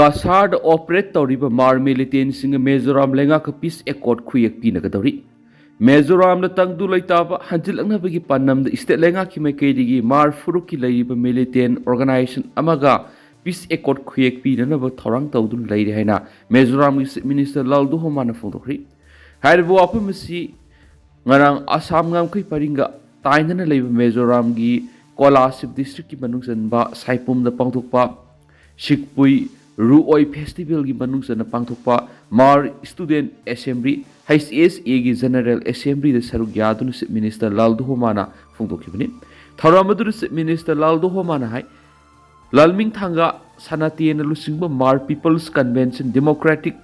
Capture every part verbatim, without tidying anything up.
ꯀꯁꯥꯔꯗ operate ꯇꯧꯔꯤꯕ ꯃꯥꯔ ꯃꯤꯂꯤꯇꯦꯟꯁꯤꯡꯒ Mizoram ꯂꯩꯉꯥꯛꯀ piece ꯑꯦꯀꯣꯔꯗ ꯈꯨꯌꯦꯛ ꯄꯤꯅꯒꯗꯧꯔꯤ꯫ ꯃꯤꯖꯣꯔꯥꯝꯗ ꯇꯪꯗꯨ ꯂꯩꯇꯥꯕ ꯍꯟꯖꯤꯜꯂꯛꯅꯕꯒꯤ ꯄꯥꯟꯗꯝꯗ ꯁ꯭ꯇꯦꯠ ꯂꯩꯉꯥꯛꯀꯤ ꯃꯥꯏꯀꯩꯗꯒꯤ ꯃꯥꯔ ꯐꯨꯔꯨꯞꯀꯤ ꯂꯩꯔꯤꯕ ꯃꯤꯂꯤꯇꯦꯟ ꯑꯣꯔꯒꯅꯥꯏꯖꯦꯁꯟ ꯑꯃꯒ ꯄꯤꯁ ꯑꯦꯀꯣꯔꯗ ꯈꯨꯌꯦꯛ ꯄꯤꯅꯅꯕ ꯊꯧꯔꯥꯡ ꯇꯧꯗꯨꯅ ꯂꯩꯔꯤ ꯍꯥꯏꯅ ꯃꯤꯖꯣꯔꯥꯝꯒꯤ ꯆꯤꯐ ꯃꯤꯅꯤꯁꯇꯔ ꯂꯥꯜ ꯗꯨꯍꯣꯃꯥꯅ ꯐꯣꯡꯗꯣꯛꯈ꯭ꯔꯤ꯫ ꯍꯥꯏꯔꯤꯕ ꯋꯥꯐꯝ ꯑꯁꯤ ꯉꯔꯥꯡ ꯑꯁꯥꯝ ꯉꯝꯈꯩ ꯄꯔꯤꯡꯒ ꯇꯥꯏꯅꯅ ꯂꯩꯕ ꯃꯤꯖꯣꯔꯥꯝꯒꯤ ꯀꯣꯂꯥꯁꯤꯕ ꯗꯤꯁꯇ꯭ꯔꯤꯛꯀꯤ ꯃꯅꯨꯡ ꯆꯟꯕ ꯁꯥꯏꯄꯨꯝꯗ ꯄꯥꯡꯊꯣꯛꯄ ꯁꯤꯛꯄꯨꯏ ꯔꯨꯑꯣꯏ ꯐꯦꯁꯇꯤꯚꯦꯜꯒꯤ ꯃꯅꯨꯡ ꯆꯟꯅ ꯄꯥꯡꯊꯣꯛꯄ ꯃꯥꯔ ꯁ꯭ꯇꯨꯗꯦꯟꯠ ꯑꯦꯁꯦꯝꯕ꯭ꯂꯤ, ꯍꯩꯆ ꯑꯦꯁ ꯑꯦꯒꯤ ꯖꯦꯅꯔꯦꯜ ꯑꯦꯁꯦꯝꯕ꯭ꯂꯤꯗ ꯁꯔꯨꯛ ꯌꯥꯗꯨꯅ ꯆꯤꯐ ꯃꯤꯅꯤꯁꯇꯔ ꯂꯥꯜ ꯗꯨꯍꯣꯃꯥꯅ ꯐꯣꯡꯗꯣꯛꯈꯤꯕꯅꯤ꯫ ꯊꯧꯔꯝ ꯑꯗꯨꯗ ꯆꯤꯐ ꯃꯤꯅꯤꯁꯇꯔ ꯂꯥꯜ ꯗꯨꯍꯣꯃꯥꯅ ꯍꯥꯏ, ꯂꯥꯜꯃꯤꯡꯊꯥꯡꯒ ꯁꯅꯥꯇꯦꯟꯅ ꯂꯨꯆꯤꯡꯕ Mar people's convention democratic,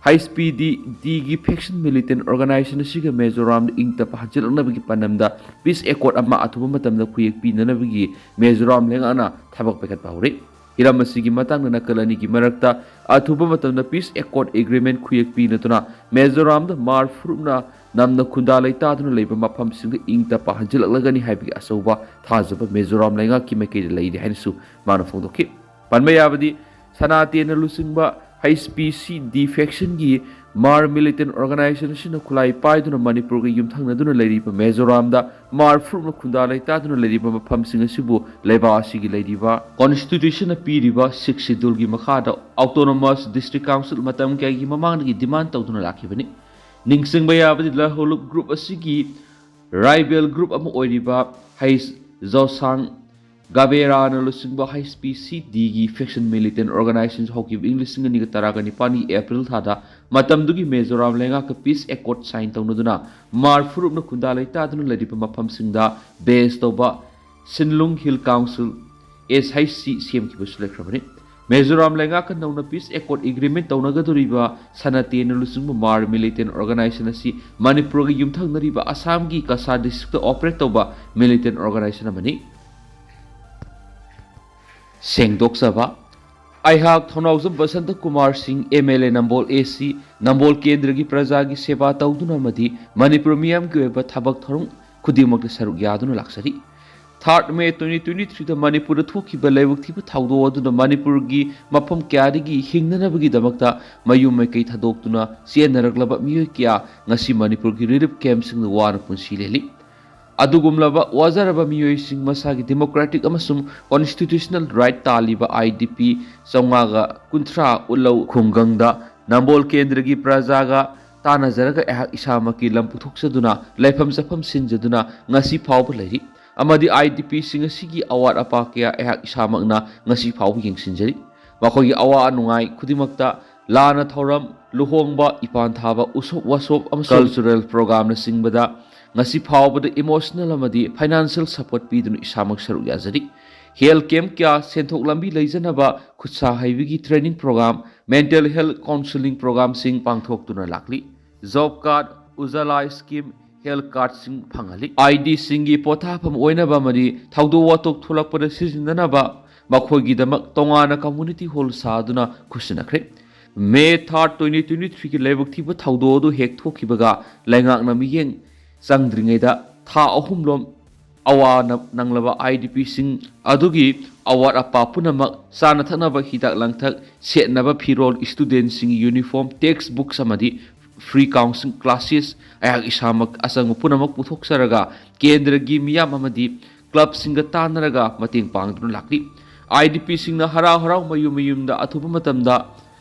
H P D ꯗꯤꯒꯤ ꯐꯦꯛꯁꯟ ꯃꯤꯂꯤꯇꯦꯟ ꯑꯣꯔꯒꯅꯥꯏꯖꯦꯁꯟ ꯑꯁꯤꯒ ꯃꯤꯖꯣꯔꯥꯝꯗ ꯏꯪ ꯇꯞꯄ ꯍꯟꯖꯤꯜꯂꯛꯅꯕꯒꯤ ꯄꯥꯟꯗꯝꯗ ꯄꯤꯁ ꯑꯦꯀꯣꯔꯗ ꯑꯃ ꯑꯊꯨꯕ ꯃꯇꯝꯗ ꯈꯨꯌꯦꯛ ꯄꯤꯅꯅꯕꯒꯤ ꯃꯤꯖꯣꯔꯥꯝ ꯂꯩꯉꯥꯛꯅ ꯊꯕꯛ ꯄꯥꯏꯈꯠꯄ ꯍꯧꯔꯦ꯫ ꯍꯤꯔꯝ ꯑꯁꯤꯒꯤ ꯃꯇꯥꯡꯗ ꯅꯥꯀꯜ ꯑꯅꯤꯒꯤ ꯃꯔꯛꯇ ꯑꯊꯨꯕ ꯃꯇꯝꯗ ꯄꯤꯁ ꯑꯦꯀꯣꯔꯗ ꯑꯦꯒ꯭ꯔꯤꯃꯦꯟ ꯈꯨꯌꯦꯛ ꯄꯤꯅꯗꯨꯅ ꯃꯤꯖꯣꯔꯥꯝꯗ ꯃꯥꯔ ꯐꯨꯔꯨꯞꯅ ꯅꯝꯅ ꯈꯨꯟꯗꯥ ꯂꯩꯇꯥꯗꯨꯅ ꯂꯩꯕ ꯃꯐꯝꯁꯤꯡꯗ ꯏꯪ ꯇꯞꯄ ꯍꯟꯖꯤꯜꯂꯛꯂꯒꯅꯤ ꯍꯥꯏꯕꯒꯤ ꯑꯆꯧꯕ ꯊꯥꯖꯕ ꯃꯤꯖꯣꯔꯥꯝ ꯂꯩꯉꯥꯛꯀꯤ ꯃꯥꯏꯀꯩꯗ ꯂꯩꯔꯤ ꯍꯥꯏꯅꯁꯨ ꯃꯥꯅ ꯐꯣꯡꯗꯣꯛꯈꯤ꯫ ꯄꯟꯕ ꯌꯥꯕꯗꯤ, ꯁꯅꯥꯇꯦꯟꯅ ꯂꯨꯆꯤꯡꯕ ꯍꯩꯆ ꯄꯤ ꯁꯤ ꯗꯤ ꯐꯦꯛꯁꯟꯒꯤ ꯃꯥꯔ ꯃꯤꯂꯤꯇꯦꯟ ꯑꯣꯔꯒꯅꯥꯏꯖꯦꯁꯟ ꯑꯁꯤꯅ ꯈꯨꯠꯂꯥꯏ ꯄꯥꯏꯗꯨꯅ ꯃꯅꯤꯄꯨꯔꯒ ꯌꯨꯝꯊꯪꯅꯗꯨꯅ ꯂꯩꯔꯤꯕ ꯃꯤꯖꯣꯔꯥꯝꯗ ꯃꯥꯔ ꯐꯨꯔꯨꯞꯅ ꯈꯨꯟꯗꯥ ꯂꯩꯇꯥꯗꯨꯅ ꯂꯩꯔꯤꯕ ꯃꯐꯝꯁꯤꯡ ꯑꯁꯤꯕꯨ ꯂꯩꯕꯥꯛ ꯑꯁꯤꯒꯤ ꯂꯩꯔꯤꯕ ꯀꯣꯟꯁꯇꯤꯇ꯭ꯌꯨꯁꯟꯅ ꯄꯤꯔꯤꯕ ꯁꯤꯛꯁ ꯁꯦꯗꯨꯜꯒꯤ ꯃꯈꯥꯗ ꯑꯣꯇꯣꯅꯣꯃꯁ ꯗꯤꯁꯇ꯭ꯔꯤꯛ ꯀꯥꯎꯟꯁꯤꯜ ꯃꯇꯝ ꯀꯌꯥꯒꯤ ꯃꯃꯥꯡꯗꯒꯤ ꯗꯤꯃꯥꯟ ꯇꯧꯗꯨꯅ ꯂꯥꯛꯈꯤꯕꯅꯤ꯫ ꯅꯤꯡꯁꯤꯡꯕ ꯌꯥꯕꯗꯤ, ꯂꯍꯣꯂꯨꯞ ꯒ꯭ꯔꯨꯞ ꯑꯁꯤꯒꯤ ꯔꯥꯏꯕꯦꯜ ꯒ꯭ꯔꯨꯞ ꯑꯃ ꯑꯣꯏꯔꯤꯕ ꯍꯩꯁ ꯖꯣꯁꯥꯡ ꯒꯥꯕꯦꯔꯥꯅ ꯂꯨꯆꯤꯡꯕ ꯍꯩꯆ ꯄꯤ ꯁꯤ ꯗꯤꯒꯤ ꯐꯦꯛꯁꯟ ꯃꯤꯂꯤꯇꯦꯟ ꯑꯣꯔꯒꯅꯥꯏꯖꯦꯁꯟ ꯍꯧꯈꯤꯕ ꯏꯪ ꯂꯤꯁꯤꯡ ꯑꯅꯤꯒ ꯇꯔꯥꯒ ꯅꯤꯄꯥꯟꯒꯤ ꯑꯦꯄ꯭ꯔꯤꯜ ꯊꯥꯗ ꯃꯇꯝꯗꯨꯒꯤ ꯃꯤꯖꯣꯔꯥꯝ ꯂꯩꯉꯥꯛꯀ ꯄꯤꯁ ꯑꯦꯀꯣꯔꯗ ꯁꯥꯏꯟ ꯇꯧꯅꯗꯨꯅ ꯃꯥꯔ ꯐꯨꯔꯨꯞꯅ ꯈꯨꯟꯗꯥ ꯂꯩꯇꯥꯗꯨꯅ ꯂꯩꯔꯤꯕ ꯃꯐꯝꯁꯤꯡꯗ ꯕꯦꯖ ꯇꯧꯕ ꯁꯤꯟꯂꯨꯡ ꯍꯤꯜ ꯀꯥꯎꯟꯁꯤꯜ, ꯑꯦꯁ ꯍꯩꯆ ꯁꯤ, ꯁꯦꯝꯈꯤꯕꯁꯨ ꯂꯩꯈ꯭ꯔꯕꯅꯤ꯫ ꯃꯤꯖꯣꯔꯥꯝ ꯂꯩꯉꯥꯛꯀ ꯅꯧꯅ ꯄꯤꯁ ꯑꯦꯀꯣꯔꯗ ꯑꯦꯒ꯭ꯔꯤꯃꯦꯟ ꯇꯧꯅꯒꯗꯧꯔꯤꯕ ꯁꯅꯥꯇꯦꯟꯅ ꯂꯨꯆꯤꯡꯕ ꯃꯥꯔ ꯃꯤꯂꯤꯇꯦꯟ ꯑꯣꯔꯒꯅꯥꯏꯖꯦꯁꯟ ꯑꯁꯤ ꯃꯅꯤꯄꯨꯔꯒ ꯌꯨꯝꯊꯪꯅꯔꯤꯕ ꯑꯁꯥꯝꯒꯤ ꯀꯁꯥꯔ ꯗꯤꯁꯇ꯭ꯔꯤꯛꯇ ꯑꯣꯄꯔꯦꯠ ꯇꯧꯕ ꯃꯤꯂꯤꯇꯦꯟ ꯑꯣꯔꯒꯅꯥꯏꯖꯦꯁꯟ ꯑꯃꯅꯤ꯫ ꯁꯦꯡꯗꯣꯛꯆꯕ, ꯑꯩꯍꯥꯛ ꯊꯧꯅꯥꯎꯖꯝ ꯕꯁꯟꯇ ꯀꯨꯃꯥꯔ ꯁꯤꯡ, ꯑꯦꯝ ꯑꯦꯜ ꯑꯦ ꯅꯝꯕꯣꯜ ꯑꯦ ꯁꯤ, ꯅꯝꯕꯣꯜ ꯀꯦꯟꯗ꯭ꯔꯒꯤ ꯄ꯭ꯔꯖꯥꯒꯤ ꯁꯦꯕꯥ ꯇꯧꯗꯨꯅ ꯑꯃꯗꯤ ꯃꯅꯤꯄꯨꯔ ꯃꯤꯌꯥꯝꯒꯤ ꯑꯣꯏꯕ ꯊꯕꯛ ꯊꯧꯔꯝ ꯈꯨꯗꯤꯡꯃꯛꯇ ꯁꯔꯨꯛ ꯌꯥꯗꯨꯅ ꯂꯥꯛꯆꯔꯤ꯫ Third May twenty twenty-threeꯗ ꯃꯅꯤꯄꯨꯔꯗ ꯊꯣꯛꯈꯤꯕ ꯂꯥꯏꯕꯛ ꯊꯤꯕ ꯊꯧꯗꯣꯛ ꯑꯗꯨꯅ ꯃꯅꯤꯄꯨꯔꯒꯤ ꯃꯐꯝ ꯀꯌꯥꯗꯒꯤ ꯍꯤꯡꯅꯅꯕꯒꯤꯗꯃꯛꯇ ꯃꯌꯨꯝ ꯃꯥꯏꯀꯩ ꯊꯥꯗꯣꯛꯇꯨꯅ ꯆꯦꯟꯅꯔꯛꯂꯕ ꯃꯤꯑꯣꯏ ꯀꯌꯥ ꯉꯁꯤ ꯃꯅꯤꯄꯨꯔꯒꯤ relief campꯁꯤꯡꯗ ꯋꯥꯅ ꯄꯨꯟꯁꯤ ꯂꯦꯜꯂꯤ꯫ ꯑꯗꯨꯒꯨꯝꯂꯕ ꯋꯥꯖꯔꯕ ꯃꯤꯑꯣꯏꯁꯤꯡ, ꯃꯁꯥꯒꯤ democratic ꯑꯃꯁꯨꯡ constitutional right ꯇꯥꯜꯂꯤꯕ IDP ꯆꯥꯝꯃꯉꯥꯒ ꯀꯨꯟꯊ꯭ꯔꯥ ꯎꯠꯂꯧ ꯈꯨꯡꯒꯪꯗ ꯅꯝꯕꯣꯜ ꯀꯦꯟꯗ꯭ꯔꯒꯤ ꯄ꯭ꯔꯖꯥꯒ ꯇꯥꯟꯅꯖꯔꯒ ꯑꯩꯍꯥꯛ ꯏꯁꯥꯃꯛꯀꯤ ꯂꯝ ꯄꯨꯊꯣꯛꯆꯗꯨꯅ, ꯂꯩꯐꯝ ꯆꯥꯐꯝ ꯁꯤꯟꯖꯗꯨꯅ ꯉꯁꯤ ꯐꯥꯎꯕ ꯂꯩꯔꯤ꯫ ꯑꯃꯗꯤ IDPꯁꯤꯡ ꯑꯁꯤꯒꯤ ꯑꯋꯥꯠ ꯑꯄꯥ ꯀꯌꯥ ꯑꯩꯍꯥꯛ ꯏꯁꯥꯃꯛꯅ ꯉꯁꯤ ꯐꯥꯎꯕ ꯌꯦꯡꯁꯤꯟꯖꯔꯤ꯫ ꯃꯈꯣꯏꯒꯤ ꯑꯋꯥ ꯅꯨꯡꯉꯥꯏ ꯈꯨꯗꯤꯡꯃꯛꯇ ꯂꯥꯟꯅ ꯊꯧꯔꯝ, ꯂꯨꯍꯣꯡꯕ, ꯏꯄꯥꯟ ꯊꯥꯕ, ꯎꯁꯣꯞ ꯋꯥꯁꯣꯞ ꯑꯃꯁꯨꯡ cultural programꯅꯆꯤꯡꯕꯗ ꯉꯁꯤ ꯐꯥꯎꯕꯗ emotional ꯑꯃꯗꯤ financial support ꯄꯤꯗꯨꯅ ꯏꯁꯥꯃꯛ ꯁꯔꯨꯛ ꯌꯥꯖꯔꯤ꯫ Health camp ꯀꯌꯥ, ꯁꯦꯟꯊꯣꯛ ꯂꯝꯕꯤ ꯂꯩꯖꯅꯕ ꯈꯨꯠꯁꯥ ꯍꯩꯕꯒꯤ training program, mental health counseling programꯁꯤꯡ ꯄꯥꯡꯊꯣꯛꯇꯨꯅ ꯂꯥꯛꯂꯤ꯫ Job card, Ujjwala scheme, health cardꯁꯤꯡ ꯐꯪꯍꯜꯂꯤ꯫ IDPꯁꯤꯡꯒꯤ ꯄꯣꯊꯥꯐꯝ ꯑꯣꯏꯅꯕ ꯑꯃꯗꯤ ꯊꯧꯗꯣꯛ ꯋꯥꯊꯣꯛ ꯊꯣꯛꯂꯛꯄꯗ ꯁꯤꯖꯤꯟꯅꯅꯕ ꯃꯈꯣꯏꯒꯤꯗꯃꯛ ꯇꯣꯉꯥꯟꯅ community hall ꯁꯥꯗꯨꯅ ꯈꯨꯠꯁꯤꯟꯅꯈ꯭ꯔꯦ꯫ May third, twenty twenty-threeꯒꯤ ꯂꯥꯏꯕꯛ ꯊꯤꯕ ꯊꯧꯗꯣꯛ ꯑꯗꯨ ꯍꯦꯛ ꯊꯣꯛꯈꯤꯕꯒ ꯂꯩꯉꯥꯛꯅ ꯃꯤꯠꯌꯦꯡ ꯆꯪꯗ꯭ꯔꯤꯉꯩꯗ ꯊꯥ ꯑꯍꯨꯝꯂꯣꯝ ꯑꯋꯥ ꯅ-, ꯅꯪꯂꯕ IDPꯁꯤꯡ ꯑꯗꯨꯒꯤ ꯑꯋꯥꯠ ꯑꯄꯥ ꯄꯨꯝꯅꯃꯛ, ꯆꯥꯅ ꯊꯛꯅꯕ ꯍꯤꯗꯥꯛ ꯂꯥꯡꯊꯛ, ꯁꯦꯠꯅꯕ ꯐꯤꯔꯣꯜ, studentꯁꯤꯡꯒꯤ uniform, textbooks ꯑꯃꯗꯤ free counseling classes, ꯑꯩꯍꯥꯛ ꯏꯁꯥꯃꯛ ꯑꯆꯪꯕ ꯄꯨꯝꯅꯃꯛ ꯄꯨꯊꯣꯛꯆꯔꯒ ꯀꯦꯟꯗ꯭ꯔꯒꯤ ꯃꯤꯌꯥꯝ ꯑꯃꯗꯤ clubꯁꯤꯡꯒ ꯇꯥꯟꯅꯔꯒ ꯃꯇꯦꯡ ꯄꯥꯡꯗꯨꯅ ꯂꯥꯛꯂꯤ꯫ IDPꯁꯤꯡꯅ ꯍꯔꯥꯎ ꯍꯔꯥꯎ ꯃꯌꯨꯝ ꯃꯌꯨꯝꯗ ꯑꯊꯨꯕ ꯃꯇꯝꯗ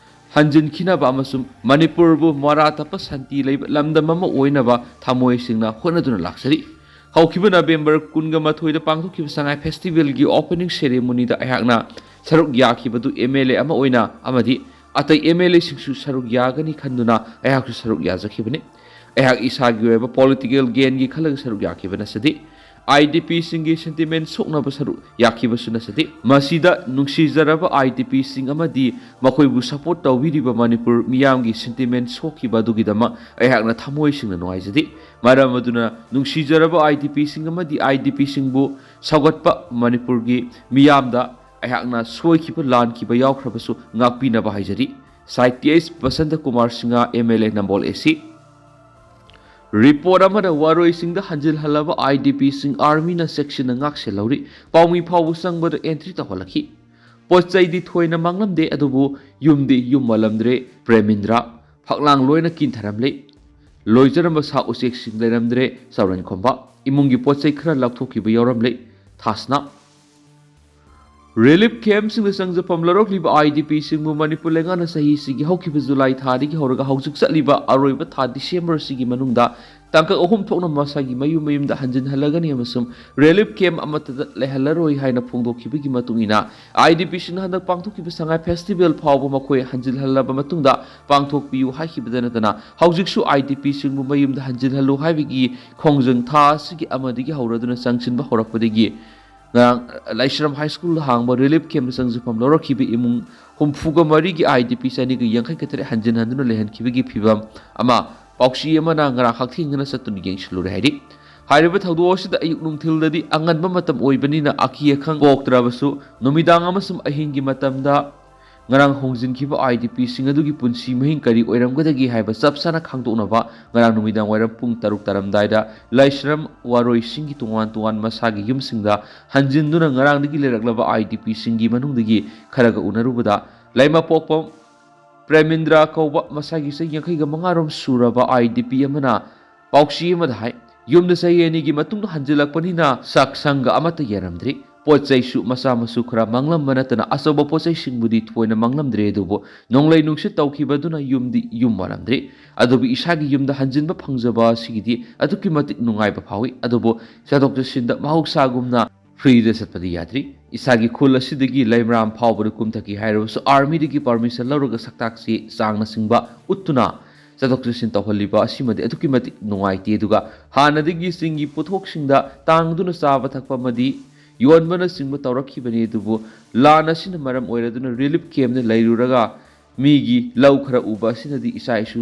ꯍꯟꯖꯤꯟꯈꯤꯅꯕ ꯑꯃꯁꯨꯡ ꯃꯅꯤꯄꯨꯔꯕꯨ ꯃꯔꯥ ꯇꯞꯄ ꯁꯥꯟꯇꯤ ꯂꯩꯕ ꯂꯝꯗꯝ ꯑꯃ ꯑꯣꯏꯅꯕ ꯊꯃꯣꯏ ꯁꯦꯡꯅ ꯍꯣꯠꯅꯗꯨꯅ ꯂꯥꯛꯆꯔꯤ꯫ ꯍꯧꯈꯤꯕ November ꯀꯨꯟꯒ ꯃꯥꯊꯣꯏꯗ ꯄꯥꯡꯊꯣꯛꯈꯤꯕ ꯁꯉꯥꯏ Festivalꯒꯤ opening ceremonyꯗ ꯑꯩꯍꯥꯛꯅ ꯁꯔꯨꯛ ꯌꯥꯈꯤꯕꯗꯨ MLA ꯑꯃ ꯑꯣꯏꯅ ꯑꯃꯗꯤ ꯑꯇꯩ MLAꯁꯤꯡꯁꯨ ꯁꯔꯨꯛ ꯌꯥꯒꯅꯤ ꯈꯟꯗꯨꯅ ꯑꯩꯍꯥꯛꯁꯨ ꯁꯔꯨꯛ ꯌꯥꯖꯈꯤꯕꯅꯤ꯫ ꯑꯩꯍꯥꯛ ꯏꯁꯥꯒꯤ ꯑꯣꯏꯕ political gainꯒꯤ ꯈꯜꯂꯒ ꯁꯔꯨꯛ ꯌꯥꯈꯤꯕ ꯅꯠꯆꯗꯦ꯫ IDPꯁꯤꯡꯒꯤ sentiment ꯁꯣꯛꯅꯕ ꯁꯔꯨꯛ ꯌꯥꯈꯤꯕꯁꯨ ꯅꯠꯆꯗꯦ꯫ ꯃꯁꯤꯗ ꯅꯨꯡꯁꯤꯖꯔꯕ IDPꯁꯤꯡ ꯑꯃꯗꯤ ꯃꯈꯣꯏꯕꯨ support ꯇꯧꯕꯤꯔꯤꯕ ꯃꯅꯤꯄꯨꯔ ꯃꯤꯌꯥꯝꯒꯤ sentiment ꯁꯣꯛꯈꯤꯕ ꯑꯗꯨꯒꯤꯗꯃꯛ ꯑꯩꯍꯥꯛꯅ ꯊꯃꯣꯏ ꯁꯦꯡꯅ ꯅꯨꯡꯉꯥꯏꯖꯗꯦ꯫ ꯃꯔꯝ ꯑꯗꯨꯅ ꯅꯨꯡꯁꯤꯖꯔꯕ IDPꯁꯤꯡ ꯑꯃꯗꯤ IDPꯁꯤꯡꯕꯨ ꯁꯧꯒꯠꯄ ꯃꯅꯤꯄꯨꯔꯒꯤ ꯃꯤꯌꯥꯝꯗ ꯑꯩꯍꯥꯛꯅ ꯁꯣꯏꯈꯤꯕ ꯂꯥꯟꯈꯤꯕ ꯌꯥꯎꯈ꯭ꯔꯕꯁꯨ ꯉꯥꯛꯄꯤꯅꯕ ꯍꯥꯏꯖꯔꯤ꯫ Sir Th Basanta Kumar Singha, MLA, Nambol AC꯫ Report ꯑꯃꯗ ꯋꯥꯔꯣꯏꯁꯤꯡꯗ ꯍꯟꯖꯤꯜꯍꯜꯂꯕ ꯑꯥꯏ ꯗꯤ ꯄꯤꯁꯤꯡ ꯑꯥꯔꯃꯤꯅ ꯆꯦꯛꯁꯤꯟꯅ ꯉꯥꯛꯁꯦꯜꯍꯧꯔꯤ꯫ ꯄꯥꯎꯃꯤ ꯐꯥꯎꯕ ꯆꯪꯕꯗ ꯑꯦꯟꯇ꯭ꯔꯤ ꯇꯧꯍꯜꯂꯛꯈꯤ꯫ ꯄꯣꯠ ꯆꯩꯗꯤ ꯊꯣꯏꯅ ꯃꯥꯡꯂꯝꯗꯦ, ꯑꯗꯨꯕꯨ ꯌꯨꯝꯗꯤ ꯌꯨꯝ ꯃꯥꯜꯂꯝꯗ꯭ꯔꯦ꯫ ꯄ꯭ꯔꯦꯃꯤꯟꯗ꯭ꯔ ꯐꯛꯂꯥꯡ ꯂꯣꯏꯅ ꯀꯤꯟꯊꯔꯝꯂꯦ꯫ ꯂꯣꯏꯖꯔꯝꯕ ꯁꯥ ꯎꯆꯦꯛꯁꯤꯡ ꯂꯩꯔꯝꯗ꯭ꯔꯦ꯫ ꯆꯥꯎꯔꯟ ꯈꯣꯝꯕ ꯏꯃꯨꯡꯒꯤ ꯄꯣꯠ ꯆꯩ ꯈꯔ ꯂꯧꯊꯣꯛꯈꯤꯕ ꯌꯥꯎꯔꯝꯂꯦ꯫ ꯊꯥꯁꯅꯥ ꯔꯤꯂꯤꯐ ꯀꯦꯝꯞꯁꯤꯡꯗ ꯆꯪꯖꯐꯝ ꯂꯧꯔꯛꯂꯤꯕ ꯑꯥꯏ ꯗꯤ ꯄꯤꯁꯤꯡꯕꯨ ꯃꯅꯤꯄꯨꯔ ꯂꯩꯉꯥꯛꯅ ꯆꯍꯤꯁꯤꯒꯤ ꯍꯧꯈꯤꯕ ꯖꯨꯂꯥꯏ ꯊꯥꯗꯒꯤ ꯍꯧꯔꯒ ꯍꯧꯖꯤꯛ ꯆꯠꯂꯤꯕ ꯑꯔꯣꯏꯕ ꯊꯥ ꯗꯤꯁꯦꯝꯕꯔ ꯑꯁꯤꯒꯤ ꯃꯅꯨꯡꯗ ꯇꯥꯡꯀꯛ ꯑꯍꯨꯝ ꯊꯣꯛꯅ ꯃꯁꯥꯒꯤ ꯃꯌꯨꯝ ꯃꯌꯨꯝꯗ ꯍꯟꯖꯤꯟꯍꯜꯂꯒꯅꯤ ꯑꯃꯁꯨꯡ ꯔꯤꯂꯤꯐ ꯀꯦꯝꯞ ꯑꯃꯠꯇꯗ ꯂꯩꯍꯜꯂꯔꯣꯏ ꯍꯥꯏꯅ ꯐꯣꯡꯗꯣꯛꯈꯤꯕꯒꯤ ꯃꯇꯨꯡ ꯏꯟꯅ, ꯑꯥꯏ ꯗꯤ ꯄꯤꯁꯤꯡꯅ ꯍꯟꯗꯛ ꯄꯥꯡꯊꯣꯛꯈꯤꯕ ꯁꯉꯥꯏ ꯐꯦꯁꯇꯤꯚꯦꯜ ꯐꯥꯎꯕ ꯃꯈꯣꯏ ꯍꯟꯖꯤꯜꯍꯜꯂꯕ ꯃꯇꯨꯡꯗ ꯄꯥꯡꯊꯣꯛꯄꯤꯌꯨ ꯍꯥꯏꯈꯤꯕꯗ ꯅꯠꯇꯅ, ꯍꯧꯖꯤꯛꯁꯨ ꯑꯥꯏ ꯗꯤ ꯄꯤꯁꯤꯡꯕꯨ ꯃꯌꯨꯝꯗ ꯍꯟꯖꯤꯜꯍꯜꯂꯨ ꯍꯥꯏꯕꯒꯤ ꯈꯣꯡꯖꯪ ꯊꯥ ꯑꯁꯤꯒꯤ ꯑꯃꯗꯒꯤ ꯍꯧꯔꯗꯨꯅ ꯆꯪꯁꯤꯟꯕ ꯍꯧꯔꯛꯄꯗꯒꯤ ꯉꯔꯥꯡ ꯂꯥꯏꯁ꯭ꯔꯝ ꯍꯥꯏ ꯁ꯭ꯀꯨꯜꯗ ꯍꯥꯡꯕ ꯔꯤꯂꯤꯐ ꯀꯦꯝꯞꯇ ꯆꯪꯖꯐꯝ ꯂꯧꯔꯛꯈꯤꯕ ꯏꯃꯨꯡ ꯍꯨꯝꯐꯨꯒ ꯃꯔꯤꯒꯤ ꯑꯥꯏ ꯗꯤ ꯄꯤ ꯆꯅꯤꯒ ꯌꯥꯡꯈꯩꯒ ꯇꯔꯦꯠ ꯍꯟꯖꯤꯟ ꯍꯟꯗꯨꯅ ꯂꯩꯍꯟꯈꯤꯕꯒꯤ ꯐꯤꯕꯝ ꯑꯃ ꯄꯥꯎꯆꯦ ꯑꯃꯅ ꯉꯔꯥꯡ ꯍꯛꯊꯦꯡꯅꯅ ꯆꯠꯇꯨꯅ ꯌꯦꯡꯁꯤꯜꯂꯨꯔꯦ ꯍꯥꯏꯔꯤ꯫ ꯍꯥꯏꯔꯤꯕ ꯊꯧꯗꯣꯛ ꯑꯁꯤꯗ ꯑꯌꯨꯛ ꯅꯨꯡꯊꯤꯜꯗꯗꯤ ꯑꯉꯟꯕ ꯃꯇꯝ ꯑꯣꯏꯕꯅꯤꯅ ꯑꯀꯤ ꯑꯈꯪ ꯄꯣꯛꯇ꯭ꯔꯕꯁꯨ, ꯅꯨꯃꯤꯗꯥꯡ ꯑꯃꯁꯨꯡ ꯑꯍꯤꯡꯒꯤ ꯃꯇꯝꯗ ꯉꯔꯥꯡ ꯍꯣꯡꯖꯤꯟꯈꯤꯕ ꯑꯥꯏ ꯗꯤ ꯄꯤꯁꯤꯡ ꯑꯗꯨꯒꯤ ꯄꯨꯟꯁꯤ ꯃꯍꯤꯡ ꯀꯔꯤ ꯑꯣꯏꯔꯝꯒꯗꯒꯦ ꯍꯥꯏꯕ ꯆꯞ ꯆꯥꯅ ꯈꯪꯗꯣꯛꯅꯕ ꯉꯔꯥꯡ ꯅꯨꯃꯤꯗꯥꯡ ꯋꯥꯏꯔꯝ ꯄꯨꯡ ꯇꯔꯨꯛ ꯇꯥꯔꯝꯗꯥꯏꯗ ꯂꯥꯏꯁ꯭ꯔꯝ ꯋꯥꯔꯣꯏꯁꯤꯡꯒꯤ ꯇꯣꯉꯥꯟ ꯇꯣꯉꯥꯟ ꯃꯁꯥꯒꯤ ꯌꯨꯝꯁꯤꯡꯗ ꯍꯟꯖꯤꯟꯗꯨꯅ ꯉꯔꯥꯡꯗꯒꯤ ꯂꯩꯔꯛꯂꯕ ꯑꯥꯏ ꯗꯤ ꯄꯤꯁꯤꯡꯒꯤ ꯃꯅꯨꯡꯗꯒꯤ ꯈꯔꯒ ꯎꯅꯔꯨꯕꯗ, ꯂꯩꯃꯄꯣꯛꯄꯝ ꯄ꯭ꯔꯦꯃꯤꯟꯗ꯭ꯔ ꯀꯧꯕ ꯃꯁꯥꯒꯤ ꯆꯍꯤ ꯌꯥꯡꯈꯩꯒ ꯃꯉꯥ ꯔꯣꯝ ꯁꯨꯔꯕ ꯑꯥꯏ ꯗꯤ ꯄꯤ ꯑꯃꯅ ꯄꯥꯎꯆꯦ ꯑꯃꯗ ꯍꯥꯏ, ꯌꯨꯝꯗ ꯆꯍꯤ ꯑꯅꯤꯒꯤ ꯃꯇꯨꯡꯗ ꯍꯟꯖꯤꯜꯂꯛꯄꯅꯤꯅ ꯁꯛ ꯁꯪꯒ ꯑꯃꯠꯇ ꯌꯦꯡꯔꯝꯗ꯭ꯔꯤ꯫ ꯄꯣꯠ ꯆꯩꯁꯨ ꯃꯆꯥ ꯃꯁꯨ ꯈꯔ ꯃꯥꯡꯂꯝꯕ ꯅꯠꯇꯅ ꯑꯆꯧꯕ ꯄꯣꯠ ꯆꯩꯁꯤꯡꯕꯨꯗꯤ ꯊꯣꯏꯅ ꯃꯥꯡꯂꯝꯗ꯭ꯔꯦ, ꯑꯗꯨꯕꯨ ꯅꯣꯡꯂꯩ ꯅꯨꯡꯁꯤꯠ ꯇꯧꯈꯤꯕꯗꯨꯅ ꯌꯨꯝꯗꯤ ꯌꯨꯝ ꯃꯥꯜꯂꯝꯗ꯭ꯔꯤ꯫ ꯑꯗꯨꯕꯨ ꯏꯁꯥꯒꯤ ꯌꯨꯝꯗ ꯍꯟꯖꯤꯟꯕ ꯐꯪꯖꯕ ꯑꯁꯤꯒꯤꯗꯤ ꯑꯗꯨꯛꯀꯤ ꯃꯇꯤꯛ ꯅꯨꯡꯉꯥꯏꯕ ꯐꯥꯎꯏ꯫ ꯑꯗꯨꯕꯨ ꯆꯠꯊꯣꯛ ꯆꯠꯁꯤꯟꯗ ꯃꯍꯧꯁꯥꯒꯨꯝꯅ ꯐ꯭ꯔꯤꯗ ꯆꯠꯄꯗꯤ ꯌꯥꯗ꯭ꯔꯤ꯫ ꯏꯁꯥꯒꯤ ꯈꯨꯜ ꯑꯁꯤꯗꯒꯤ ꯂꯩꯃꯔꯥꯝ ꯐꯥꯎꯕꯗ ꯀꯨꯝꯊꯈꯤ ꯍꯥꯏꯔꯕꯁꯨ ꯑꯥꯔꯃꯤꯗꯒꯤ ꯄꯔꯃꯤꯁꯟ ꯂꯧꯔꯒ ꯁꯛꯇꯥꯛ ꯆꯦ ꯆꯥꯡꯅꯆꯤꯡꯕ ꯎꯠꯇꯨꯅ ꯆꯠꯊꯣꯛ ꯆꯠꯁꯤꯟ ꯇꯧꯍꯜꯂꯤꯕ ꯑꯁꯤꯃꯗꯤ ꯑꯗꯨꯛꯀꯤ ꯃꯇꯤꯛ ꯅꯨꯡꯉꯥꯏꯇꯦ꯫ ꯑꯗꯨꯒ ꯍꯥꯟꯅꯗꯒꯤ ꯆꯤꯡꯒꯤ ꯄꯣꯠꯊꯣꯛꯁꯤꯡꯗ ꯇꯥꯡꯗꯨꯅ ꯆꯥꯕ ꯊꯛꯄ ꯑꯃꯗꯤ ꯌꯣꯟꯕꯅꯆꯤꯡꯕ ꯇꯧꯔꯛꯈꯤꯕꯅꯤ, ꯑꯗꯨꯕꯨ ꯂꯥꯟ ꯑꯁꯤꯅ ꯃꯔꯝ ꯑꯣꯏꯔꯗꯨꯅ ꯔꯤꯂꯤꯐ ꯀꯦꯝꯞꯇ ꯂꯩꯔꯨꯔꯒ ꯃꯤꯒꯤ ꯂꯧ ꯈꯔ ꯎꯕ ꯑꯁꯤꯅꯗꯤ ꯏꯆꯥ ꯏꯁꯨ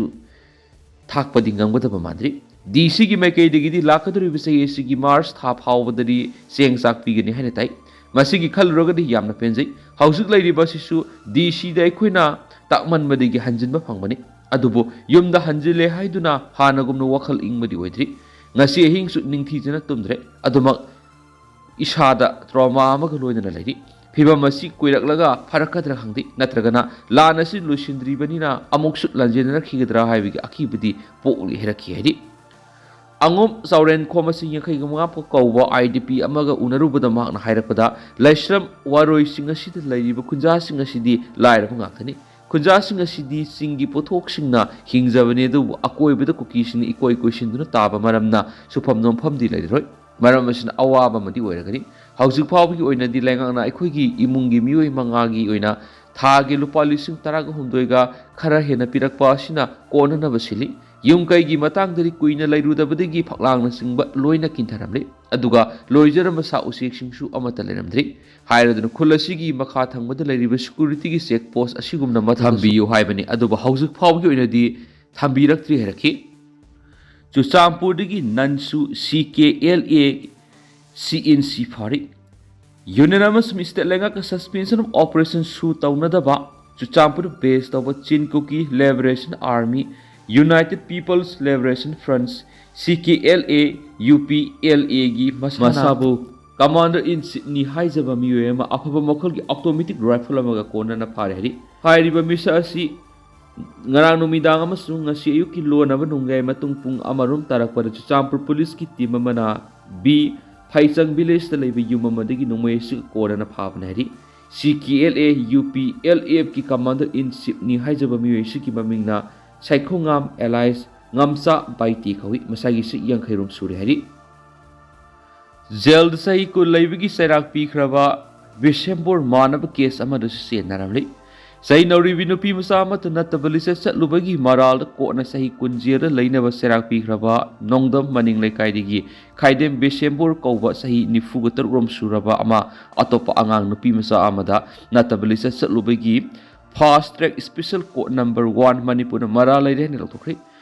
ꯊꯥꯛꯄꯗꯤ ꯉꯝꯒꯗꯕ ꯃꯥꯟꯗ꯭ꯔꯤ꯫ ꯗꯤ ꯁꯤꯒꯤ ꯃꯥꯏꯀꯩꯗꯒꯤꯗꯤ ꯂꯥꯛꯀꯗꯧꯔꯤꯕ ꯆꯍꯤ ꯑꯁꯤꯒꯤ ꯃꯥꯔꯆ ꯊꯥ ꯐꯥꯎꯕꯗꯗꯤ ꯆꯦꯡ ꯆꯥꯛ ꯄꯤꯒꯅꯤ ꯍꯥꯏꯅ ꯇꯥꯏ꯫ ꯃꯁꯤꯒꯤ ꯈꯜꯂꯨꯔꯒꯗꯤ ꯌꯥꯝꯅ ꯄꯦꯟꯖꯩ꯫ ꯍꯧꯖꯤꯛ ꯂꯩꯔꯤꯕ ꯑꯁꯤꯁꯨ ꯗꯤ ꯁꯤꯗ ꯑꯩꯈꯣꯏꯅ ꯇꯥꯛꯃꯟꯕꯗꯒꯤ ꯍꯟꯖꯤꯟꯕ ꯐꯪꯕꯅꯤ꯫ ꯑꯗꯨꯕꯨ ꯌꯨꯝꯗ ꯍꯟꯖꯤꯜꯂꯦ ꯍꯥꯏꯗꯨꯅ ꯍꯥꯟꯅꯒꯨꯝꯅ ꯋꯥꯈꯜ ꯏꯪꯕꯗꯤ ꯑꯣꯏꯗ꯭ꯔꯤ꯫ ꯉꯁꯤ ꯑꯍꯤꯡꯁꯨ ꯅꯤꯡꯊꯤꯖꯅ ꯇꯨꯝꯗ꯭ꯔꯦ꯫ ꯑꯗꯨꯃꯛ ꯏꯁꯥꯗ trauma ꯑꯃꯒ ꯂꯣꯏꯅꯅ ꯂꯩꯔꯤ꯫ ꯐꯤꯚꯝ ꯑꯁꯤ ꯀꯨꯏꯔꯛꯂꯒ ꯐꯔꯛꯀꯗ꯭ꯔꯥ ꯈꯪꯗꯦ, ꯅꯠꯇ꯭ꯔꯒꯅ ꯂꯥꯟ ꯑꯁꯤ ꯂꯣꯏꯁꯤꯟꯗ꯭ꯔꯤꯕꯅꯤꯅ ꯑꯃꯨꯛꯁꯨ ꯂꯥꯟꯖꯦꯟꯅꯔꯛꯈꯤꯒꯗ꯭ꯔꯥ ꯍꯥꯏꯕꯒꯤ ꯑꯀꯤꯕꯗꯤ ꯄꯣꯛꯂꯤ ꯍꯥꯏꯔꯛꯈꯤ ꯍꯥꯏꯔꯤ꯫ ꯑꯉꯣꯝ ꯆꯥꯎꯔꯦꯟꯈꯣꯝ ꯑꯁꯤ ꯌꯥꯡꯈꯩꯒ ꯃꯉꯥ ꯐꯥꯎ ꯀꯧꯕ IDP ꯑꯃꯒ ꯎꯅꯔꯨꯕꯗ ꯃꯍꯥꯛꯅ ꯍꯥꯏꯔꯛꯄꯗ, ꯂꯥꯏꯁ꯭ꯔꯝ ꯋꯥꯔꯣꯏꯁꯤꯡ ꯑꯁꯤꯗ ꯂꯩꯔꯤꯕ ꯈꯨꯟꯖꯥꯁꯤꯡ ꯑꯁꯤꯗꯤ ꯂꯥꯏꯔꯕ ꯉꯥꯛꯇꯅꯤ꯫ ꯈꯨꯟꯖꯥꯁꯤꯡ ꯑꯁꯤꯗꯤ ꯆꯤꯡꯒꯤ ꯄꯣꯠꯊꯣꯛꯁꯤꯡꯅ ꯍꯤꯡꯖꯕꯅꯤ, ꯑꯗꯨꯕꯨ ꯑꯀꯣꯏꯕꯗ ꯀꯨꯀꯤꯁꯤꯡꯅ ꯏꯀꯣꯏ ꯀꯣꯏꯁꯤꯟꯗꯨꯅ ꯇꯥꯕ ꯃꯔꯝꯅ ꯁꯨꯐꯝ ꯅꯣꯝꯐꯝꯗꯤ ꯂꯩꯔꯔꯣꯏ꯫ ꯃꯔꯝ ꯑꯁꯤꯅ ꯑꯋꯥꯕ ꯑꯃꯗꯤ ꯑꯣꯏꯔꯒꯅꯤ꯫ ꯍꯧꯖꯤꯛ ꯐꯥꯎꯕꯒꯤ ꯑꯣꯏꯅꯗꯤ ꯂꯩꯉꯥꯛꯅ ꯑꯩꯈꯣꯏꯒꯤ ꯏꯃꯨꯡꯒꯤ ꯃꯤꯑꯣꯏ ꯃꯉꯥꯒꯤ ꯑꯣꯏꯅ ꯊꯥꯒꯤ ꯂꯨꯄꯥ ꯂꯤꯁꯤꯡ ꯇꯔꯥꯒ ꯍꯨꯝꯗꯣꯏꯒ ꯈꯔ ꯍꯦꯟꯅ ꯄꯤꯔꯛꯄ ꯑꯁꯤꯅ ꯀꯣꯟꯅꯅꯕ ꯁꯤꯜꯂꯤ꯫ ꯌꯨꯝ ꯀꯩꯒꯤ ꯃꯇꯥꯡꯗꯗꯤ ꯀꯨꯏꯅ ꯂꯩꯔꯨꯗꯕꯗꯒꯤ ꯐꯛꯂꯥꯡꯅꯆꯤꯡꯕ ꯂꯣꯏꯅ ꯀꯤꯟꯊꯔꯝꯂꯤ꯫ ꯑꯗꯨꯒ ꯂꯣꯏꯖꯔꯝꯕ ꯁꯥ ꯎꯆꯦꯛꯁꯤꯡꯁꯨ ꯑꯃꯠꯇ ꯂꯩꯔꯝꯗ꯭ꯔꯤ꯫ ꯍꯥꯏꯔꯗꯨꯅ ꯈꯨꯜ ꯑꯁꯤꯒꯤ ꯃꯈꯥ ꯊꯪꯕꯗ ꯂꯩꯔꯤꯕ security ꯒꯤ check post ꯑꯁꯤꯒꯨꯝꯅ ꯑꯃ ꯊꯝꯕꯤꯌꯨ ꯍꯥꯏꯕꯅꯤ꯫ ꯑꯗꯨꯕꯨ ꯍꯧꯖꯤꯛ ꯐꯥꯎꯕꯒꯤ ꯑꯣꯏꯅꯗꯤ ꯊꯝꯕꯤꯔꯛꯇ꯭ꯔꯤ ꯍꯥꯏꯔꯛꯈꯤ꯫ ꯆꯨꯔꯆꯥꯟꯄꯨꯔꯗꯒꯤ ꯅꯟꯁꯨ CKLA ꯁꯤ ꯏꯟ ꯁꯤ ꯐꯥꯔꯤ꯫ Union ꯑꯃꯁꯨꯡ state ꯂꯩꯉꯥꯛꯀ suspension of operation ꯁꯨ ꯇꯧꯅꯗꯕ ꯆꯨꯔꯆꯥꯟꯄꯨꯔ base ꯇꯧꯕ Chin Kuki Liberation Army, United People's Liberation Front, CKLA, UPLA ꯒꯤ ꯃꯁꯥꯅ ꯃꯁꯥꯕꯨ commander in chief ꯅꯤ ꯍꯥꯏꯖꯕ ꯃꯤꯑꯣꯏ ꯑꯃ ꯑꯐꯕ ꯃꯈꯜꯒꯤ automatic rifle ꯑꯃꯒ ꯀꯣꯟꯅꯅ ꯐꯥꯔꯦ ꯍꯥꯏꯔꯤ꯫ ꯍꯥꯏꯔꯤꯕ ꯃꯤꯁꯛ ꯑꯁꯤ ꯉꯔꯥꯡ ꯅꯨꯃꯤꯗꯥꯡ ꯑꯃꯁꯨꯡ ꯉꯁꯤ ꯑꯌꯨꯛꯀꯤ ꯂꯣꯟꯅꯕ ꯅꯣꯡꯌꯥꯏ ꯃꯇꯨꯡ ꯄꯨꯡ ꯑꯃꯔꯣꯝ ꯇꯥꯔꯛꯄꯗ ꯆꯨꯔꯆꯥꯟꯄꯨꯔ ꯄꯨꯂꯤꯁꯀꯤ team ꯑꯃꯅ ꯕꯤ ꯐꯩꯆꯪ village ꯇ ꯂꯩꯕ ꯌꯨꯝ ꯑꯃꯗꯒꯤ ꯅꯣꯡꯃꯩ ꯑꯁꯤ ꯀꯣꯟꯅꯅ ꯐꯥꯕꯅꯤ ꯍꯥꯏꯔꯤ꯫ CKLA UPLF ꯀꯤ commander in chief ꯅꯤ ꯍꯥꯏꯖꯕ ꯃꯤꯑꯣꯏ ꯑꯁꯤꯒꯤ ꯃꯃꯤꯡꯅ ꯁꯥꯏꯈꯣꯉꯥꯝ alias ꯉꯝꯆꯥ ꯕꯥꯏꯇꯤ ꯀꯧꯏ꯫ ꯃꯁꯥꯒꯤ ꯆꯍꯤ ꯌꯥꯡꯈꯩꯔꯣꯝ ꯁꯨꯔꯦ ꯍꯥꯏꯔꯤ꯫ ꯖꯦꯜꯗ ꯆꯍꯤ ꯀꯨꯟ ꯂꯩꯕꯒꯤ ꯆꯩꯔꯥꯛ ꯄꯤꯈ꯭ꯔꯕ ꯕꯤꯁꯦꯝꯄꯨꯔ ꯃꯥꯟꯅꯕ case ꯑꯃꯗꯁꯨ ꯆꯦꯟꯅꯔꯝꯂꯤ꯫ ꯆꯍꯤ ꯅꯧꯔꯤꯕꯤ ꯅꯨꯄꯤ ꯃꯆꯥ ꯑꯃꯠꯇ ꯅꯠꯇꯕ ꯂꯤꯆꯠ ꯆꯠꯂꯨꯕꯒꯤ ꯃꯔꯥꯜꯗ ꯀꯣꯔꯠꯅ ꯆꯍꯤ ꯀꯨꯟ ꯖꯦꯜꯗ ꯂꯩꯅꯕ ꯆꯩꯔꯥꯛ ꯄꯤꯈ꯭ꯔꯕ ꯅꯣꯡꯗꯝ ꯃꯅꯤꯡ ꯂꯩꯀꯥꯏꯗꯒꯤ ꯈꯥꯏꯗꯦꯝ ꯕꯤꯁꯦꯝꯄꯨꯔ ꯀꯧꯕ ꯆꯍꯤ ꯅꯤꯐꯨꯒ ꯇꯔꯨꯛ ꯔꯣꯝ ꯁꯨꯔꯕ ꯑꯃ ꯑꯇꯣꯞꯄ ꯑꯉꯥꯡ ꯅꯨꯄꯤ ꯃꯆꯥ ꯑꯃꯗ ꯅꯠꯇꯕ ꯂꯤꯆꯠ ꯆꯠꯂꯨꯕꯒꯤ fast track special court number one ꯃꯅꯤꯄꯨꯔꯅ ꯃꯔꯥꯜ ꯂꯩꯔꯦ ꯍꯥꯏꯅ ꯂꯧꯊꯣꯛꯈ꯭ꯔꯤ꯫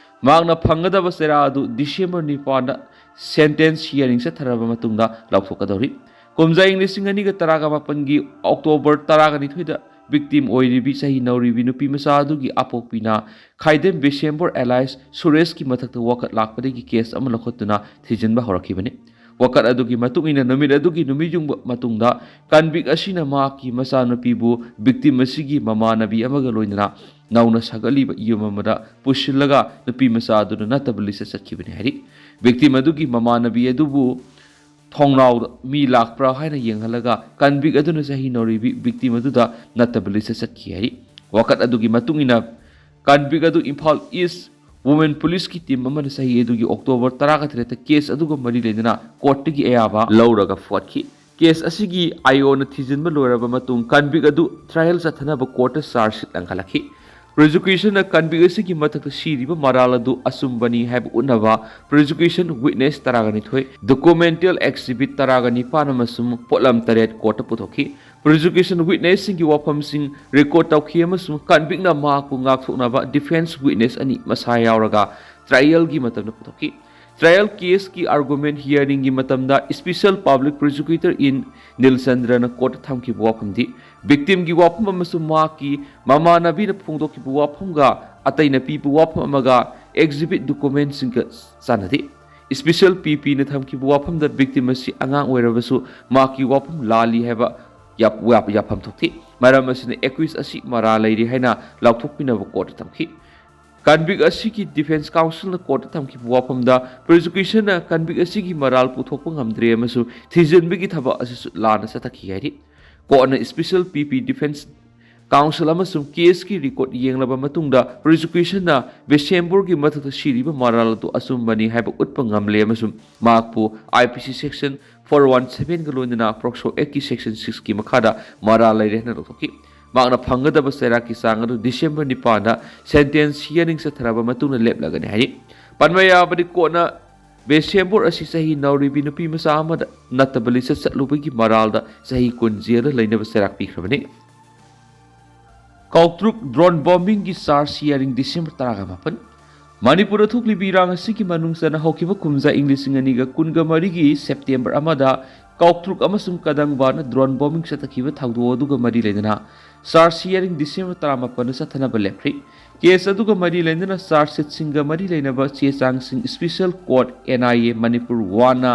ꯃꯍꯥꯛꯅ ꯐꯪꯒꯗꯕ ꯆꯩꯔꯥꯛ ꯑꯗꯨ ꯗꯤꯁꯦꯝꯕꯔ ꯅꯤꯄꯥꯟꯗ sentence hearing ꯆꯠꯊꯔꯕ ꯃꯇꯨꯡꯗ ꯂꯥꯎꯊꯣꯛꯀꯗꯧꯔꯤ꯫ ꯀꯨꯝꯖꯥ ꯏꯪ ꯂꯤꯁꯤꯡ ꯑꯅꯤꯒ ꯇꯔꯥꯒ ꯃꯥꯄꯟꯒꯤ ꯑꯣꯛꯇꯣꯕꯔ ꯇꯔꯥꯒ ꯅꯤꯊꯣꯏꯗ ꯚꯤꯛꯇꯤꯝ ꯑꯣꯏꯔꯤꯕꯤ ꯆꯍꯤ ꯅꯧꯔꯤꯕꯤ ꯅꯨꯄꯤ ꯃꯆꯥ ꯑꯗꯨꯒꯤ ꯑꯄꯣꯛꯄꯤꯅ ꯈꯥꯏꯗꯦꯝ ꯕꯤꯁꯦꯝꯕꯣꯔ ꯑꯦꯂꯥꯏꯁ ꯁꯨꯔꯦꯁꯀꯤ ꯃꯊꯛꯇ ꯋꯥꯀꯠ ꯂꯥꯛꯄꯗꯒꯤ ꯀꯦꯁ ꯑꯃ ꯂꯧꯈꯠꯇꯨꯅ ꯊꯤꯖꯤꯟꯕ ꯍꯧꯔꯛꯈꯤꯕꯅꯤ꯫ ꯋꯥꯀꯠ ꯑꯗꯨꯒꯤ ꯃꯇꯨꯡ ꯏꯟꯅ ꯅꯨꯃꯤꯠ ꯑꯗꯨꯒꯤ ꯅꯨꯃꯤꯠ ꯌꯨꯡꯕ ꯃꯇꯨꯡꯗ ꯀꯟꯚꯤꯛ ꯑꯁꯤꯅ ꯃꯍꯥꯛꯀꯤ ꯃꯆꯥꯅꯨꯄꯤꯕꯨ ꯚꯤꯛꯇꯤꯝ ꯑꯁꯤꯒꯤ ꯃꯃꯥꯟꯅꯕꯤ ꯑꯃꯒ ꯂꯣꯏꯅꯅ ꯅꯧꯅ ꯁꯥꯒꯠꯂꯤꯕ ꯌꯨꯝ ꯑꯃꯗ ꯄꯨꯁꯤꯜꯂꯒ ꯅꯨꯄꯤ ꯃꯆꯥ ꯑꯗꯨꯅ ꯅꯠꯇꯕ ꯂꯤꯁꯇ ꯆꯠꯈꯤꯕꯅꯤ ꯍꯥꯏꯔꯤ꯫ ꯚꯤꯛꯇꯤꯝ ꯑꯗꯨꯒꯤ ꯃꯃꯥꯟꯅꯕꯤ ꯑꯗꯨꯕꯨ ꯊꯣꯡꯅꯥꯎꯗ ꯃꯤ ꯂꯥꯛꯄ꯭ꯔꯥ ꯍꯥꯏꯅ ꯌꯦꯡꯍꯜꯂꯒ ꯀꯟꯚꯤꯛ ꯑꯗꯨꯅ ꯆꯍꯤ ꯅꯧꯔꯤꯕꯤ ꯚꯤꯛꯇꯤꯝ ꯑꯗꯨꯗ ꯅꯠꯇꯕ ꯂꯤꯁꯇ ꯆꯠꯈꯤ ꯍꯥꯏꯔꯤ꯫ ꯋꯥꯀꯠ ꯑꯗꯨꯒꯤ ꯃꯇꯨꯡ ꯏꯟꯅ ꯀꯟꯚꯤꯛ ꯑꯗꯨ ꯏꯝꯐꯥꯜ ꯏꯁ ꯋꯨꯃꯦꯟ ꯄꯨꯂꯤꯁꯀꯤ ꯇꯤꯝ ꯑꯃꯅ ꯆꯍꯤ ꯑꯗꯨꯒꯤ ꯑꯣꯛꯇꯣꯕꯔ ꯇꯔꯥꯒ ꯇꯔꯦꯠꯇ ꯀꯦꯁ ꯑꯗꯨꯒ ꯃꯔꯤ ꯂꯩꯅꯅ ꯀꯣꯔꯠꯇꯒꯤ ꯑꯌꯥꯕ ꯂꯧꯔꯒ ꯐꯣꯠꯈꯤ꯫ ꯀꯦꯁ ꯑꯁꯤꯒꯤ ꯑꯥꯏꯑꯣꯅ ꯊꯤꯖꯤꯟꯕ ꯂꯣꯏꯔꯕ ꯃꯇꯨꯡ ꯀꯟꯚꯤꯛ ꯑꯗꯨ ꯇ꯭ꯔꯥꯏꯌꯦꯜ ꯆꯠꯊꯅꯕ ꯀꯣꯔꯠꯇ ꯆꯥꯔꯖ ꯁꯤꯠ ꯂꯪꯈꯠꯂꯛꯈꯤ꯫ ꯄ꯭ꯔꯣꯁꯤꯀ꯭ꯌꯨꯁꯟꯅ ꯀꯟꯚꯤꯛ ꯑꯁꯤꯒꯤ ꯃꯊꯛꯇ ꯁꯤꯔꯤꯕ ꯃꯔꯥꯜ ꯑꯗꯨ ꯑꯆꯨꯝꯕꯅꯤ ꯍꯥꯏꯕ ꯎꯠꯅꯕ ꯄ꯭ꯔꯣꯁꯤꯀ꯭ꯌꯨꯁꯟ ꯋꯤꯠꯅꯦꯁ ꯇꯔꯥꯒ ꯅꯤꯊꯣꯏ, ꯗꯣꯀꯨꯃꯦꯟꯇꯦꯜ ꯑꯦꯛꯁꯤꯕꯤꯠ ꯇꯔꯥꯒ ꯅꯤꯄꯥꯟ ꯑꯃꯁꯨꯡ ꯄꯣꯠꯂꯝ ꯇꯔꯦꯠ ꯀꯣꯔꯠꯇ ꯄꯨꯊꯣꯛꯈꯤ꯫ ꯄ꯭ꯔꯣꯁꯤꯀ꯭ꯌꯨꯁꯟ ꯋꯤꯠꯅꯦꯁꯁꯤꯡꯒꯤ ꯋꯥꯐꯝꯁꯤꯡ ꯔꯦꯀꯣꯔꯗ ꯇꯧꯈꯤ ꯑꯃꯁꯨꯡ ꯀꯟꯚꯤꯛꯅ ꯃꯍꯥꯛꯄꯨ ꯉꯥꯛꯊꯣꯛꯅꯕ ꯗꯤꯐꯦꯟꯁ ꯋꯤꯠꯅꯦꯁ ꯑꯅꯤ ꯃꯁꯥ ꯌꯥꯎꯔꯒ ꯇ꯭ꯔꯥꯏꯌꯦꯜꯒꯤ ꯃꯇꯝꯗ ꯄꯨꯊꯣꯛꯈꯤ꯫ ꯇ꯭ꯔꯥꯏꯌꯦꯜ ꯀꯦꯁꯀꯤ ꯑꯥꯔꯒꯨꯃꯦꯟ ꯍꯤꯌꯥꯔꯤꯡꯒꯤ ꯃꯇꯝꯗ ꯏꯁꯄꯤꯁꯦꯜ ꯄꯕ꯭ꯂꯤꯛ ꯄ꯭ꯔꯣꯁꯤꯀ꯭ꯌꯨꯇꯔ ꯏꯟ ꯅꯤꯜꯆꯟꯗ꯭ꯔꯅ ꯀꯣꯔꯠꯇ ꯊꯝꯈꯤꯕ ꯋꯥꯐꯝꯗꯤ ꯚꯤꯛꯇꯤꯝꯒꯤ ꯋꯥꯐꯝ ꯑꯃꯁꯨꯡ ꯃꯍꯥꯛꯀꯤ ꯃꯃꯥꯟꯅꯕꯤꯅ ꯐꯣꯡꯗꯣꯛꯈꯤꯕ ꯋꯥꯐꯝꯒ ꯑꯇꯩꯅ ꯄꯤꯕ ꯋꯥꯐꯝ ꯑꯃꯒ ꯑꯦꯛꯖꯤꯕꯤꯠ ꯗꯣꯀꯨꯃꯦꯟꯁꯤꯡꯒ ꯆꯥꯟꯅꯗꯦ꯫ ꯏꯁꯄꯤꯁꯦꯜ ꯄꯤ ꯄꯤꯅ ꯊꯝꯈꯤꯕ ꯋꯥꯐꯝꯗ ꯚꯤꯛꯇꯤꯝ ꯑꯁꯤ ꯑꯉꯥꯡ ꯑꯣꯏꯔꯕꯁꯨ ꯃꯍꯥꯛꯀꯤ ꯋꯥꯐꯝ ꯂꯥꯜꯂꯤ ꯍꯥꯏꯕ ꯌꯥꯞ-, ꯌꯥꯞ-, ꯌꯥꯐꯝ ꯊꯣꯛꯇꯦ꯫ ꯃꯔꯝ ꯑꯁꯤꯅ ꯑꯦꯀ꯭ꯌꯨꯁ ꯑꯁꯤ ꯃꯔꯥꯜ ꯂꯩꯔꯤ ꯍꯥꯏꯅ ꯂꯥꯎꯊꯣꯛꯄꯤꯅꯕ ꯀꯣꯔꯠꯇ ꯊꯝꯈꯤ꯫ ꯀꯟꯚꯤꯛ ꯑꯁꯤꯒꯤ ꯗꯤꯐꯦꯟꯁ ꯀꯥꯎꯟꯁꯤꯜꯅ ꯀꯣꯔꯠꯇ ꯊꯝꯈꯤꯕ ꯋꯥꯐꯝꯗ ꯄ꯭ꯔꯣꯁꯤꯀ꯭ꯌꯨꯁꯟꯅ ꯀꯟꯚꯤꯛ ꯑꯁꯤꯒꯤ ꯃꯔꯥꯜ ꯄꯨꯊꯣꯛꯄ ꯉꯝꯗ꯭ꯔꯦ ꯑꯃꯁꯨꯡ ꯊꯤꯖꯤꯟꯕꯒꯤ ꯊꯕꯛ ꯑꯁꯤꯁꯨ ꯂꯥꯟꯅ ꯆꯠꯊꯈꯤ ꯍꯥꯏꯔꯤ꯫ ꯀꯣꯔꯠꯅ ꯏꯁꯄꯤꯁꯦꯜ ꯄꯤ ꯄꯤ ꯗꯤꯐꯦꯟꯁ ꯀꯥꯎꯟꯁꯤꯜ ꯑꯃꯁꯨꯡ ꯀꯦꯁꯀꯤ ꯔꯦꯀꯣꯔꯗ ꯌꯦꯡꯂꯕ ꯃꯇꯨꯡꯗ ꯄ꯭ꯔꯣꯁꯤꯀ꯭ꯌꯨꯁꯟꯅ ꯕꯤꯁꯦꯝꯕꯨꯔꯒꯤ ꯃꯊꯛꯇ ꯁꯤꯔꯤꯕ ꯃꯔꯥꯜ ꯑꯗꯨ ꯑꯆꯨꯝꯕꯅꯤ ꯍꯥꯏꯕ ꯎꯠꯄ ꯉꯝꯂꯦ ꯑꯃꯁꯨꯡ ꯃꯍꯥꯛꯄꯨ ꯑꯥꯏ ꯄꯤ ꯁꯤ ꯁꯦꯛꯁꯟ ꯐꯣꯔ ꯋꯥꯟ ꯁꯚꯦꯟꯒ ꯂꯣꯏꯅꯅ ꯄꯣꯛꯁꯣ ꯑꯦꯛꯀꯤ ꯁꯦꯛꯁꯟ ꯁꯤꯛꯁꯀꯤ ꯃꯈꯥꯗ ꯃꯔꯥꯜ ꯂꯩꯔꯦ ꯍꯥꯏꯅ ꯂꯧꯊꯣꯛꯈꯤ꯫ ꯃꯍꯥꯛꯅ ꯐꯪꯒꯗꯕ ꯆꯩꯔꯥꯛꯀꯤ ꯆꯥꯡ ꯑꯗꯨ ꯗꯤꯁꯦꯝꯕꯔ ꯅꯤꯄꯥꯟꯗ ꯁꯦꯟꯇꯦꯟꯁ ꯍꯤꯌꯥꯔꯤꯡ ꯆꯠꯊꯔꯕ ꯃꯇꯨꯡꯗ ꯂꯦꯞꯂꯒꯅꯤ ꯍꯥꯏꯔꯤ꯫ ꯄꯟꯕ ꯌꯥꯕꯗꯤ ꯀꯣꯔꯠꯅ ꯕꯤꯁꯦꯝꯕꯨꯔ ꯑꯁꯤ ꯆꯍꯤ ꯅꯧꯔꯤꯕꯤ ꯅꯨꯄꯤ ꯃꯆꯥ ꯑꯃꯗ ꯅꯠꯇꯕ ꯂꯤꯁꯇ ꯆꯠꯂꯨꯕꯒꯤ ꯃꯔꯥꯜꯗ ꯆꯍꯤ ꯀꯨꯟ ꯖꯦꯜꯗ ꯂꯩꯅꯕ ꯆꯩꯔꯥꯛ ꯄꯤꯈ꯭ꯔꯕꯅꯤ꯫ ꯀꯥꯎꯇ꯭ꯔꯨꯛ ꯗ꯭ꯔꯣꯟ ꯕꯣꯝꯕꯤꯡꯒꯤ ꯆꯥꯔꯖ ꯍꯤꯌꯥꯔꯤꯡ ꯗꯤꯁꯦꯝꯕꯔ ꯇꯔꯥꯒ ꯃꯥꯄꯟ꯫ ꯃꯅꯤꯄꯨꯔꯗ ꯊꯣꯛꯂꯤꯕ ꯏꯔꯥꯡ ꯑꯁꯤꯒꯤ ꯃꯅꯨꯡ ꯆꯟꯅ ꯍꯧꯈꯤꯕ ꯀꯨꯝꯖꯥ ꯏꯪ ꯂꯤꯁꯤꯡ ꯑꯅꯤꯒ ꯀꯨꯟꯒ ꯃꯔꯤꯒꯤ ꯁꯦꯞꯇꯦꯝꯕꯔ ꯑꯃꯗ ꯀꯥꯎꯇ꯭ꯔꯨꯛ ꯑꯃꯁꯨꯡ ꯀꯗꯪꯕꯥꯅ drone bombing ꯆꯠꯊꯈꯤꯕ ꯊꯧꯗꯣꯛ ꯑꯗꯨꯒ ꯃꯔꯤ ꯂꯩꯅꯅ charge hearing December ꯇꯔꯥꯃꯥꯄꯟꯗ ꯆꯠꯊꯅꯕ ꯂꯦꯞꯈ꯭ꯔꯤ꯫ Case ꯑꯗꯨꯒ ꯃꯔꯤ ꯂꯩꯅꯅ charge sheetꯁꯤꯡꯒ ꯃꯔꯤ ꯂꯩꯅꯕ ꯆꯦ ꯆꯥꯡꯁꯤꯡ Special Court N I A Manipur one ꯅ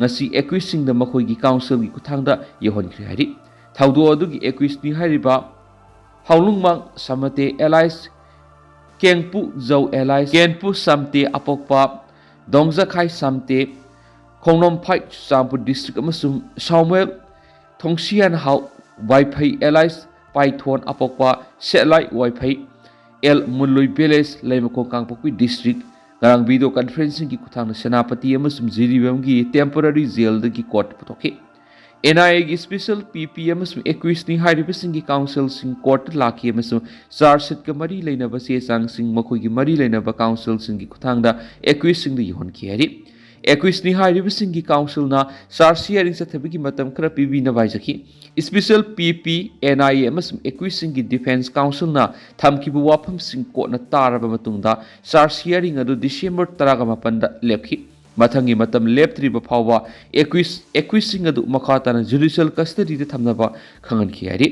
ꯉꯁꯤ accusedꯁꯤꯡꯗ ꯃꯈꯣꯏꯒꯤ counselꯒꯤ ꯈꯨꯠꯊꯥꯡꯗ ꯌꯧꯍꯟꯈ꯭ꯔꯦ ꯍꯥꯏꯔꯤ꯫ ꯊꯧꯗꯣꯛ ꯑꯗꯨꯒꯤ accusedꯅꯤ ꯍꯥꯏꯔꯤꯕ ꯍꯥꯎꯂꯨꯡꯃꯥꯡ ꯁꯃꯇꯦ alias ꯀꯦꯡꯄꯨ ꯖꯧ alias ꯀꯦꯟꯄꯨ ꯁꯝꯇꯦ ꯑꯄꯣꯛꯄ ꯗꯣꯡꯖꯈꯥꯏ ꯁꯝꯇꯦ, ꯈꯣꯡꯅꯣꯝꯐꯥꯏ ꯆꯨꯔꯆꯥꯟꯄꯨꯔ district ꯑꯃꯁꯨꯡ ꯁꯥꯃꯨꯑꯦꯜ ꯊꯣꯡꯁꯤꯌꯥꯟꯍꯥꯎ ꯋꯥꯏꯐꯩ alias ꯄꯥꯏꯊꯣꯟ ꯑꯄꯣꯛꯄ ꯁꯦꯠꯂꯥꯏ ꯋꯥꯏꯐꯩ, ꯑꯦꯜ ꯃꯨꯜꯂꯨꯏ village, ꯂꯩꯃꯈꯣꯡ ꯀꯥꯡꯄꯣꯛꯄꯤ district꯫ ꯉꯔꯥꯡ video conferencingꯒꯤ ꯈꯨꯠꯊꯥꯡꯗ ꯁꯦꯅꯥꯄꯇꯤ ꯑꯃꯁꯨꯡ ꯖꯤꯔꯤꯕꯥꯝꯒꯤ temporary jailꯗꯒꯤ court ꯄꯨꯊꯣꯛꯈꯤ꯫ N I Aꯒꯤ Special P P ꯑꯃꯁꯨꯡ accusedꯅꯤ ꯍꯥꯏꯔꯤꯕꯁꯤꯡꯒꯤ counselꯁꯤꯡ courtꯇ ꯂꯥꯛꯈꯤ ꯑꯃꯁꯨꯡ charge sheetꯀ ꯃꯔꯤ ꯂꯩꯅꯕ ꯆꯦ ꯆꯥꯡꯁꯤꯡ ꯃꯈꯣꯏꯒꯤ ꯃꯔꯤ ꯂꯩꯅꯕ counselꯁꯤꯡꯒꯤ ꯈꯨꯠꯊꯥꯡꯗ accusedꯁꯤꯡꯗ ꯌꯧꯍꯟꯈꯤ ꯍꯥꯏꯔꯤ꯫ Accusedꯅꯤ ꯍꯥꯏꯔꯤꯕꯁꯤꯡꯒꯤ counselꯅ charge hearing ꯆꯠꯊꯕꯒꯤ ꯃꯇꯝ ꯈꯔ ꯄꯤꯕꯤꯅꯕ ꯍꯥꯏꯖꯈꯤ꯫ Special P P, N I A ꯑꯃꯁꯨꯡ accusedꯁꯤꯡꯒꯤ defence counselꯅ ꯊꯝꯈꯤꯕ ꯋꯥꯐꯝꯁꯤꯡ courtꯅ ꯇꯥꯔꯕ ꯃꯇꯨꯡꯗ charge hearing ꯑꯗꯨ December ꯇꯔꯥꯃꯥꯄꯟꯗ ꯂꯦꯞꯈꯤ꯫ ꯃꯊꯪꯒꯤ ꯃꯇꯝ ꯂꯦꯞꯇ꯭ꯔꯤꯕ ꯐꯥꯎꯕ accused, accusedꯁꯤꯡ ꯑꯗꯨ ꯃꯈꯥ ꯇꯥꯅ judicial custodyꯗ ꯊꯝꯅꯕ ꯈꯪꯍꯟꯈꯤ ꯍꯥꯏꯔꯤ꯫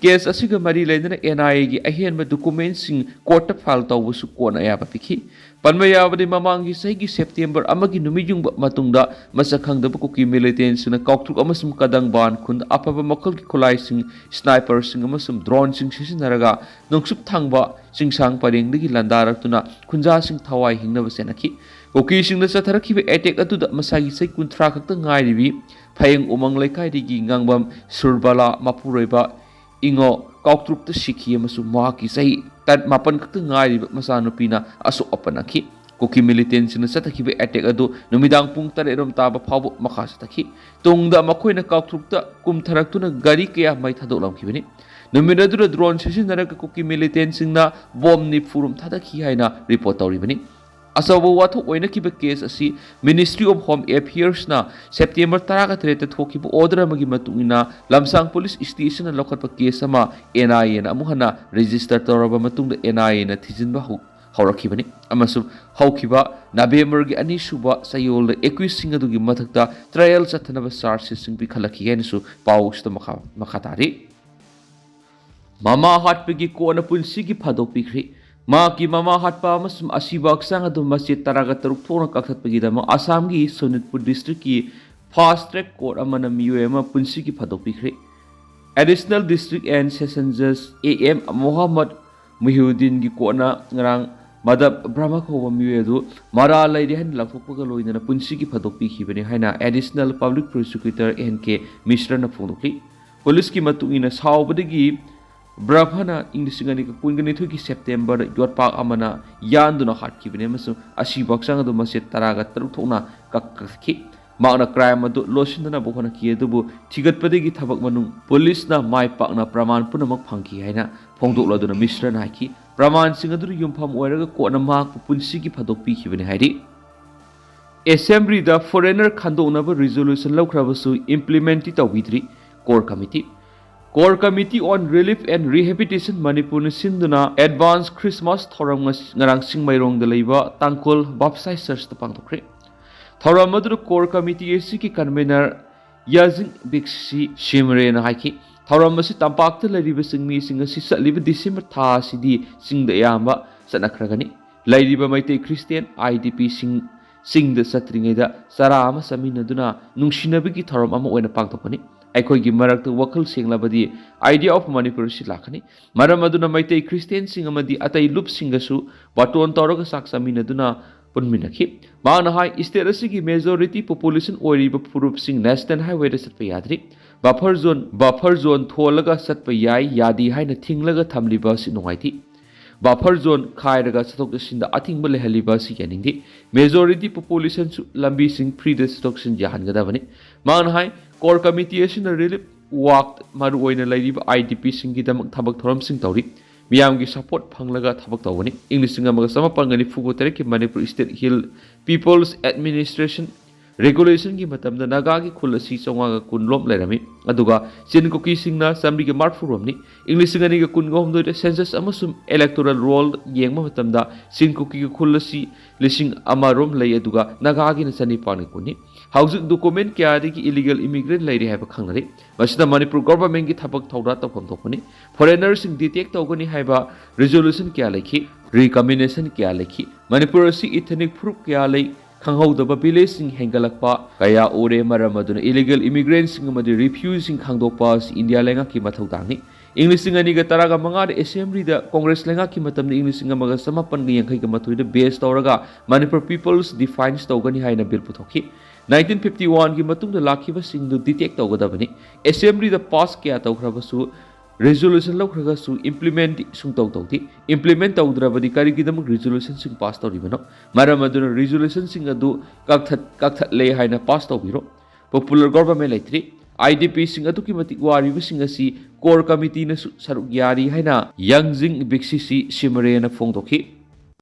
Case ꯑꯁꯤꯒ ꯃꯔꯤ ꯂꯩꯅꯅ N I Aꯒꯤ ꯑꯍꯦꯟꯕ documentꯁꯤꯡ courtꯇ file ꯇꯧꯕꯁꯨ courtꯅ ꯑꯌꯥꯕ ꯄꯤꯈꯤ꯫ ꯄꯟꯕ ꯌꯥꯕꯗꯤ, ꯃꯃꯥꯡꯒꯤ ꯆꯍꯤꯒꯤ September ꯑꯃꯒꯤ ꯅꯨꯃꯤꯠ ꯌꯨꯡꯕ ꯃꯇꯨꯡꯗ ꯃꯁꯛ ꯈꯪꯗꯕ ꯀꯨꯀꯤ militantꯁꯤꯡꯅ ꯀꯥꯎꯇ꯭ꯔꯨꯛ ꯑꯃꯁꯨꯡ ꯀꯗꯪꯕꯥꯟ ꯈꯨꯟꯗ ꯑꯐꯕ ꯃꯈꯜꯒꯤ ꯈꯨꯠꯂꯥꯏꯁꯤꯡ, sniperꯁꯤꯡ ꯑꯃꯁꯨꯡ droneꯁꯤꯡ ꯁꯤꯖꯤꯟꯅꯔꯒ ꯅꯣꯡꯆꯨꯞ ꯊꯪꯕ ꯆꯤꯡꯁꯥꯡ ꯄꯔꯦꯡꯗꯒꯤ ꯂꯥꯟꯗꯥꯔꯛꯇꯨꯅ ꯈꯨꯟꯖꯥꯁꯤꯡ ꯊꯋꯥꯏ ꯍꯤꯡꯅꯕ ꯆꯦꯟꯅꯈꯤ꯫ ꯀꯨꯀꯤꯁꯤꯡꯗ ꯆꯠꯊꯔꯛꯈꯤꯕ attack ꯑꯗꯨꯗ ꯃꯁꯥꯒꯤ ꯆꯍꯤ ꯀꯨꯟꯊ꯭ꯔꯥ ꯈꯛꯇ ꯉꯥꯏꯔꯤꯕꯤ ꯐꯌꯦꯡ ꯎꯃꯪ ꯂꯩꯀꯥꯏꯗꯒꯤ ꯉꯥꯡꯕꯝ ꯁꯨꯔꯕꯂꯥ ꯃꯄꯨꯔꯣꯏꯕ ꯏꯉꯣ ꯀꯥꯎꯇ꯭ꯔꯨꯛꯇ ꯁꯤꯈꯤ ꯑꯃꯁꯨꯡ ꯃꯍꯥꯛꯀꯤ ꯆꯍꯤ ꯇꯔꯥꯃꯥꯄꯟ ꯈꯛꯇ ꯉꯥꯏꯔꯤꯕ ꯃꯆꯥꯅꯨꯄꯤꯅ ꯑꯁꯣꯛ ꯑꯄꯟ ꯅꯪꯈꯤ꯫ ꯀꯨꯀꯤ militantꯁꯤꯡꯅ ꯆꯠꯊꯈꯤꯕ attack ꯑꯗꯨ ꯅꯨꯃꯤꯗꯥꯡ ꯄꯨꯡ ꯇꯔꯦꯠ ꯔꯣꯝ ꯇꯥꯕ ꯐꯥꯎꯕ ꯃꯈꯥ ꯆꯠꯊꯈꯤ꯫ ꯇꯨꯡꯗ ꯃꯈꯣꯏꯅ ꯀꯥꯎꯇ꯭ꯔꯨꯛꯇ ꯀꯨꯝꯊꯔꯛꯇꯨꯅ ꯒꯥꯔꯤ ꯀꯌꯥ ꯃꯩ ꯊꯥꯗꯣꯛꯂꯝꯈꯤꯕꯅꯤ꯫ ꯅꯨꯃꯤꯠ ꯑꯗꯨꯗ drone ꯁꯤꯖꯤꯟꯅꯔꯒ ꯀꯨꯀꯤ militantꯁꯤꯡꯅ bomb ꯅꯤꯐꯨ ꯔꯣꯝ ꯊꯥꯗꯈꯤ ꯍꯥꯏꯅ report ꯇꯧꯔꯤꯕꯅꯤ꯫ ꯑꯆꯧꯕ ꯋꯥꯊꯣꯛ ꯑꯣꯏꯅꯈꯤꯕ case ꯑꯁꯤ Ministry of Home Affairsꯅ September ꯇꯔꯥꯒ ꯇꯔꯦꯠꯇ ꯊꯣꯛꯈꯤꯕ order ꯑꯃꯒꯤ ꯃꯇꯨꯡ ꯏꯟꯅ ꯂꯝꯁꯥꯡ police stationꯅ ꯂꯧꯈꯠꯄ case ꯑꯃ N I Aꯅ ꯑꯃꯨꯛ ꯍꯟꯅ register ꯇꯧꯔꯕ ꯃꯇꯨꯡꯗ N I Aꯅ ꯊꯤꯖꯤꯟꯕ ꯍꯧ-, ꯍꯧꯔꯛꯈꯤꯕꯅꯤ ꯑꯃꯁꯨꯡ ꯍꯧꯈꯤꯕ ꯅꯕꯦꯝꯕꯔꯒꯤ ꯑꯅꯤꯁꯨꯕ ꯆꯌꯣꯜꯗ ꯑꯦꯀ꯭ꯌꯨꯁꯁꯤꯡ ꯑꯗꯨꯒꯤ ꯃꯊꯛꯇ ꯇ꯭ꯔꯥꯏꯌꯦꯜ ꯆꯠꯊꯅꯕ ꯆꯥꯔꯖ ꯁꯤꯠꯁꯤꯡ ꯄꯤꯈꯠꯂꯛꯈꯤ ꯍꯥꯏꯅꯁꯨ ꯄꯥꯎꯁꯤꯗ ꯃꯈꯥ ꯃꯈꯥ ꯇꯥꯔꯤ꯫ ꯃꯃꯥ ꯍꯥꯠꯄꯒꯤ ꯀꯣꯟꯅ ꯄꯨꯟꯁꯤꯒꯤ ꯐꯥꯗꯣꯛ ꯄꯤꯈ꯭ꯔꯤ꯫ ꯃꯍꯥꯛꯀꯤ ꯃꯃꯥ ꯍꯥꯠꯄ ꯑꯃꯁꯨꯡ ꯑꯁꯤꯕ ꯍꯛꯆꯥꯡ ꯑꯗꯨ ꯃꯆꯦꯠ ꯇꯔꯥꯒ ꯇꯔꯨꯛ ꯊꯣꯛꯅ ꯀꯛꯊꯠꯄꯒꯤꯗꯃꯛ ꯑꯁꯥꯝꯒꯤ ꯁꯣꯅꯤꯠꯄꯨꯔ ꯗꯤꯁꯇ꯭ꯔꯤꯛꯀꯤ ꯐꯥꯁ ꯇ꯭ꯔꯦꯛ ꯀꯣꯔꯠ ꯑꯃꯅ ꯃꯤꯑꯣꯏ ꯑꯃ ꯄꯨꯟꯁꯤꯒꯤ ꯐꯥꯗꯣꯛ ꯄꯤꯈ꯭ꯔꯦ꯫ ꯑꯦꯗꯤꯁꯅꯦꯜ ꯗꯤꯁꯇ꯭ꯔꯤꯛ ꯑꯦꯟ ꯁꯦꯁꯟ ꯖꯖ ꯑꯦ ꯑꯦꯝ ꯃꯣꯍꯝꯃꯗ ꯃꯨꯍꯤꯎꯗꯤꯟꯒꯤ ꯀꯣꯔꯠꯅ ꯉꯔꯥꯡ ꯃꯗꯕ ꯕ꯭ꯔꯍꯃ ꯀꯧꯕ ꯃꯤꯑꯣꯏ ꯑꯗꯨ ꯃꯔꯥꯜ ꯂꯩꯔꯦ ꯍꯥꯏꯅ ꯂꯥꯎꯊꯣꯛꯄꯒ ꯂꯣꯏꯅꯅ ꯄꯨꯟꯁꯤꯒꯤ ꯐꯥꯗꯣꯛ ꯄꯤꯈꯤꯕꯅꯤ ꯍꯥꯏꯅ ꯑꯦꯗꯤꯁꯅꯦꯜ ꯄꯕ꯭ꯂꯤꯛ ꯄ꯭ꯔꯣꯁꯤꯀ꯭ꯌꯨꯇꯔ ꯑꯦꯟ ꯀꯦ ꯃꯤꯁ꯭ꯔꯅ ꯐꯣꯡꯗꯣꯛꯂꯤ꯫ ꯄꯨꯂꯤꯁꯀꯤ ꯃꯇꯨꯡ ꯏꯟꯅ ꯁꯥꯎꯕꯗꯒꯤ ꯕ꯭ꯔꯍꯃꯅ ꯏꯪ ꯂꯤꯁꯤꯡ ꯑꯅꯤꯒ ꯀꯨꯟꯒ ꯅꯤꯊꯣꯏꯒꯤ ꯁꯦꯞꯇꯦꯝꯕꯔꯗ ꯌꯣꯠꯄꯥꯛ ꯑꯃꯅ ꯌꯥꯟꯗꯨꯅ ꯍꯥꯠꯈꯤꯕꯅꯤ ꯑꯃꯁꯨꯡ ꯑꯁꯤꯕ ꯍꯛꯆꯥꯡ ꯑꯗꯨ ꯃꯆꯦꯠ ꯇꯔꯥꯒ ꯇꯔꯨꯛ ꯊꯣꯛꯅ ꯀꯛꯊꯠꯈꯤ꯫ ꯃꯍꯥꯛꯅ ꯀ꯭ꯔꯥꯏꯝ ꯑꯗꯨ ꯂꯣꯠꯁꯤꯟꯗꯅꯕ ꯍꯣꯠꯅꯈꯤ, ꯑꯗꯨꯕꯨ ꯊꯤꯒꯠꯄꯗꯒꯤ ꯊꯕꯛ ꯃꯅꯨꯡ ꯄꯨꯂꯤꯁꯅ ꯃꯥꯏ ꯄꯥꯛꯅ ꯄ꯭ꯔꯃꯥꯟ ꯄꯨꯝꯅꯃꯛ ꯐꯪꯈꯤ ꯍꯥꯏꯅ ꯐꯣꯡꯗꯣꯛꯂꯗꯨꯅ ꯃꯤꯁ꯭ꯔꯅ ꯍꯥꯏꯈꯤ꯫ ꯄ꯭ꯔꯃꯥꯟꯁꯤꯡ ꯑꯗꯨꯅ ꯌꯨꯝꯐꯝ ꯑꯣꯏꯔꯒ ꯀꯣꯔꯠꯅ ꯃꯍꯥꯛꯄꯨ ꯄꯨꯟꯁꯤꯒꯤ ꯐꯥꯗꯣꯛ ꯄꯤꯈꯤꯕꯅꯤ ꯍꯥꯏꯔꯤ꯫ ꯑꯦꯁꯦꯝꯕ꯭ꯂꯤꯗ ꯐꯣꯔꯦꯅꯔ ꯈꯟꯗꯣꯛꯅꯕ ꯔꯤꯖꯣꯂꯨꯁꯟ ꯂꯧꯈ꯭ꯔꯕꯁꯨ ꯏꯝꯄ꯭ꯂꯤꯃꯦꯟꯇꯤ ꯇꯧꯕꯤꯗ꯭ꯔꯤ core committee. Core Committee on Relief and Rehabilitation ꯃꯅꯤꯄꯨꯔꯅ ꯁꯤꯟꯗꯨꯅ ꯑꯦꯗꯚꯥꯟꯁ ꯈ꯭ꯔꯤꯁꯃꯥꯁ ꯊꯧꯔꯝ ꯉꯁꯤ, ꯉꯔꯥꯡ ꯆꯤꯡꯃꯩꯔꯣꯡꯗ ꯂꯩꯕ ꯇꯥꯡꯈꯨꯜ ꯕꯥꯞꯇꯥꯏꯁ ꯆꯔꯆꯇ ꯄꯥꯡꯊꯣꯛꯈ꯭ꯔꯦ꯫ ꯊꯧꯔꯝ ꯑꯗꯨꯗ ꯀꯣꯔ ꯀꯃꯤꯇꯤ ꯑꯁꯤꯒꯤ ꯀꯟꯚꯦꯅꯔ ꯌꯥꯖꯤꯡ ꯕꯤꯛꯁꯤ ꯁꯤꯃꯔꯦꯅ ꯍꯥꯏꯈꯤ꯫ ꯊꯧꯔꯝ ꯑꯁꯤ ꯇꯝꯄꯥꯛꯇ ꯂꯩꯔꯤꯕ ꯆꯤꯡꯃꯤꯁꯤꯡ ꯑꯁꯤ ꯆꯠꯂꯤꯕ ꯗꯤꯁꯦꯝꯕꯔ ꯊꯥ ꯑꯁꯤꯗꯤ ꯆꯤꯡꯗ ꯑꯌꯥꯝꯕ ꯆꯠꯅꯈ꯭ꯔꯒꯅꯤ꯫ ꯂꯩꯔꯤꯕ ꯃꯩꯇꯩ ꯈ꯭ꯔꯤꯁꯇꯤꯌꯥꯟ ꯑꯥꯏ ꯗꯤ ꯄꯤꯁꯤꯡ ꯆꯤꯡꯗ ꯆꯠꯇ꯭ꯔꯤꯉꯩꯗ ꯆꯔꯥ ꯑꯃ ꯆꯥꯃꯤꯟꯅꯗꯨꯅ ꯅꯨꯡꯁꯤꯅꯕꯒꯤ ꯊꯧꯔꯝ ꯑꯃ ꯑꯣꯏꯅ ꯄꯥꯡꯊꯣꯛꯀꯅꯤ꯫ ꯑꯩꯈꯣꯏꯒꯤ ꯃꯔꯛꯇ ꯋꯥꯈꯜ ꯁꯦꯡꯂꯕꯗꯤ Idea of Manipur ꯑꯁꯤ ꯂꯥꯛꯀꯅꯤ꯫ ꯃꯔꯝ ꯑꯗꯨꯅ ꯃꯩꯇꯩ ꯈ꯭ꯔꯤꯁꯇꯤꯌꯥꯟꯁꯤꯡ ꯑꯃꯗꯤ ꯑꯇꯩ ꯂꯨꯞꯁꯤꯡꯒꯁꯨ ꯕꯥꯇꯣꯟ ꯇꯧꯔꯒ ꯆꯥꯛ ꯆꯥꯃꯤꯟꯅꯗꯨꯅ ꯄꯨꯟꯃꯤꯟꯅꯈꯤ꯫ ꯃꯍꯥꯛꯅ ꯍꯥꯏ, ꯁ꯭ꯇꯦꯠ ꯑꯁꯤꯒꯤ ꯃꯦꯖꯣꯔꯤꯇꯤ ꯄꯣꯄꯨꯂꯦꯁꯟ ꯑꯣꯏꯔꯤꯕ ꯐꯨꯔꯨꯞꯁꯤꯡ ꯅꯦꯁꯅꯦꯜ ꯍꯥꯏꯋꯦꯗ ꯆꯠꯄ ꯌꯥꯗ꯭ꯔꯤ꯫ ꯕꯐꯔ ꯖꯣꯟ, ꯕꯐꯔ ꯖꯣꯟ ꯊꯣꯜꯂꯒ ꯆꯠꯄ ꯌꯥꯏ, ꯌꯥꯗꯦ ꯍꯥꯏꯅ ꯊꯤꯡꯂꯒ ꯊꯝꯂꯤꯕ ꯑꯁꯤ ꯅꯨꯡꯉꯥꯏꯇꯦ꯫ ꯕꯐꯔ ꯖꯣꯟ ꯈꯥꯏꯔꯒ ꯆꯠꯊꯣꯛ ꯆꯠꯁꯤꯟꯗ ꯑꯊꯤꯡꯕ ꯂꯩꯍꯜꯂꯤꯕ ꯑꯁꯤ ꯌꯥꯅꯤꯡꯗꯦ꯫ ꯃꯦꯖꯣꯔꯤꯇꯤ ꯄꯣꯄꯨꯂꯦꯁꯟꯁꯨ ꯂꯝꯕꯤꯁꯤꯡ ꯐ꯭ꯔꯤꯗ ꯆꯠꯊꯣꯛ ꯆꯠꯁꯤꯟ ꯌꯥꯍꯟꯒꯗꯕꯅꯤ꯫ ꯃꯍꯥꯛꯅ ꯍꯥꯏ, ꯀꯣꯔ ꯀꯃꯤꯇꯤ ꯑꯁꯤꯅ ꯔꯤꯂꯤꯐ ꯋꯥꯛ ꯃꯔꯨꯑꯣꯏꯅ ꯂꯩꯔꯤꯕ ꯑꯥꯏ ꯗꯤ ꯄꯤꯁꯤꯡꯒꯤꯗꯃꯛ ꯊꯕꯛ ꯊꯧꯔꯝꯁꯤꯡ ꯇꯧꯔꯤ꯫ ꯃꯤꯌꯥꯝꯒꯤ ꯁꯄꯣꯔꯠ ꯐꯪꯂꯒ ꯊꯕꯛ ꯇꯧꯒꯅꯤ꯫ ꯏꯪ ꯂꯤꯁꯤꯡ ꯑꯃꯒ ꯆꯃꯥꯄꯟꯒ ꯅꯤꯐꯨꯒ ꯇꯔꯦꯠꯀꯤ Manipur state hill people's administration Regulationꯒꯤ ꯃꯇꯝꯗ ꯅꯥꯒꯥꯒꯤ ꯈꯨꯜ ꯑꯁꯤ ꯆꯥꯝꯃꯉꯥꯒ ꯀꯨꯟ ꯔꯣꯝ ꯂꯩꯔꯝꯃꯤ, ꯑꯗꯨꯒ ꯆꯤꯟ ꯀꯨꯀꯤꯁꯤꯡꯅ ꯆꯥꯃꯔꯤꯒ ꯃꯔꯤꯐꯨ ꯔꯣꯝꯅꯤ꯫ ꯏꯪ ꯂꯤꯁꯤꯡ ꯑꯅꯤꯒ ꯀꯨꯟꯒ ꯍꯨꯝꯗꯣꯏꯗ census ꯑꯃꯁꯨꯡ electoral roll ꯌꯦꯡꯕ ꯃꯇꯝꯗ ꯆꯤꯟ ꯀꯨꯀꯤꯒꯤ ꯈꯨꯜ ꯑꯁꯤ ꯂꯤꯁꯤꯡ ꯑꯃ ꯔꯣꯝ ꯂꯩ, ꯑꯗꯨꯒ ꯅꯥꯒꯥꯒꯤꯅ ꯆꯅꯤꯄꯥꯟꯒ ꯀꯨꯟꯅꯤ꯫ ꯍꯧꯖꯤꯛ document ꯀꯌꯥꯗꯒꯤ illegal immigrant ꯂꯩꯔꯤ ꯍꯥꯏꯕ ꯈꯪꯅꯔꯤ꯫ ꯃꯁꯤꯗ ꯃꯅꯤꯄꯨꯔ governmentꯀꯤ ꯊꯕꯛ ꯊꯧꯔꯥ ꯇꯧꯐꯝ ꯊꯣꯛꯄꯅꯤ꯫ Foreignerꯁꯤꯡ detect ꯇꯧꯒꯅꯤ ꯍꯥꯏꯕ resolution ꯀꯌꯥ ꯂꯩꯈꯤ, recommendation ꯀꯌꯥ ꯂꯩꯈꯤ꯫ ꯃꯅꯤꯄꯨꯔ ꯑꯁꯤ ethnic ꯐꯨꯔꯨꯞ ꯀꯌꯥ ꯂꯩ, ꯈꯪꯍꯧꯗꯕ villageꯁꯤꯡ ꯍꯦꯟꯒꯠꯂꯛꯄ ꯀꯌꯥ ꯎꯔꯦ꯫ ꯃꯔꯝ ꯑꯗꯨꯅ illegal immigrantꯁꯤꯡ ꯑꯃꯗꯤ refugeeꯁꯤꯡ ꯈꯪꯗꯣꯛꯄ ꯑꯁꯤ ꯏꯟꯗꯤꯌꯥ ꯂꯩꯉꯥꯛꯀꯤ ꯃꯊꯧ ꯇꯥꯡꯅꯤ꯫ ꯏꯪ ꯂꯤꯁꯤꯡ ꯑꯅꯤꯒ ꯇꯔꯥꯃꯉꯥꯗ assemblyꯗ Congress ꯂꯩꯉꯥꯛꯀꯤ ꯃꯇꯝꯗ ꯏꯪ ꯂꯤꯁꯤꯡ ꯑꯃꯒ ꯆꯃꯥꯄꯟꯒ ꯌꯥꯡꯈꯩꯒ ꯃꯥꯊꯣꯏꯗ base ꯇꯧꯔꯒ Manipur People's Defence ꯇꯧꯒꯅꯤ ꯍꯥꯏꯅ bill ꯄꯨꯊꯣꯛꯈꯤ꯫ Nineteen fifty oneꯒꯤ ꯃꯇꯨꯡꯗ ꯂꯥꯛꯈꯤꯕꯁꯤꯡꯗꯨ detect ꯇꯧꯒꯗꯕꯅꯤ꯫ Assemblyꯗ pass ꯀꯌꯥ ꯇꯧꯈ꯭ꯔꯕꯁꯨ, resolution ꯂꯧꯈ꯭ꯔꯒꯁꯨ implement ꯁꯨꯡꯇꯧ ꯇꯧꯗꯦ꯫ Implement ꯇꯧꯗ꯭ꯔꯕꯗꯤ ꯀꯔꯤꯒꯤꯗꯃꯛ resolutionꯁꯤꯡ pass ꯇꯧꯔꯤꯕꯅꯣ? ꯃꯔꯝ ꯑꯗꯨꯅ resolutionꯁꯤꯡ ꯑꯗꯨ ꯀꯛꯊꯠ-, ꯀꯛꯊꯠꯂꯦ ꯍꯥꯏꯅ pass ꯇꯧꯕꯤꯔꯣ꯫ Popular government ꯂꯩꯇ꯭ꯔꯤ꯫ IDPꯁꯤꯡ ꯑꯗꯨꯛꯀꯤ ꯃꯇꯤꯛ ꯋꯥꯔꯤꯕꯁꯤꯡ ꯑꯁꯤ core committeeꯅꯁꯨ ꯁꯔꯨꯛ ꯌꯥꯔꯤ ꯍꯥꯏꯅ ꯌꯥꯡꯖꯤꯡ ꯕꯤꯛꯁꯤꯁꯤ ꯁꯤꯃꯔꯦꯅ ꯐꯣꯡꯗꯣꯛꯈꯤ꯫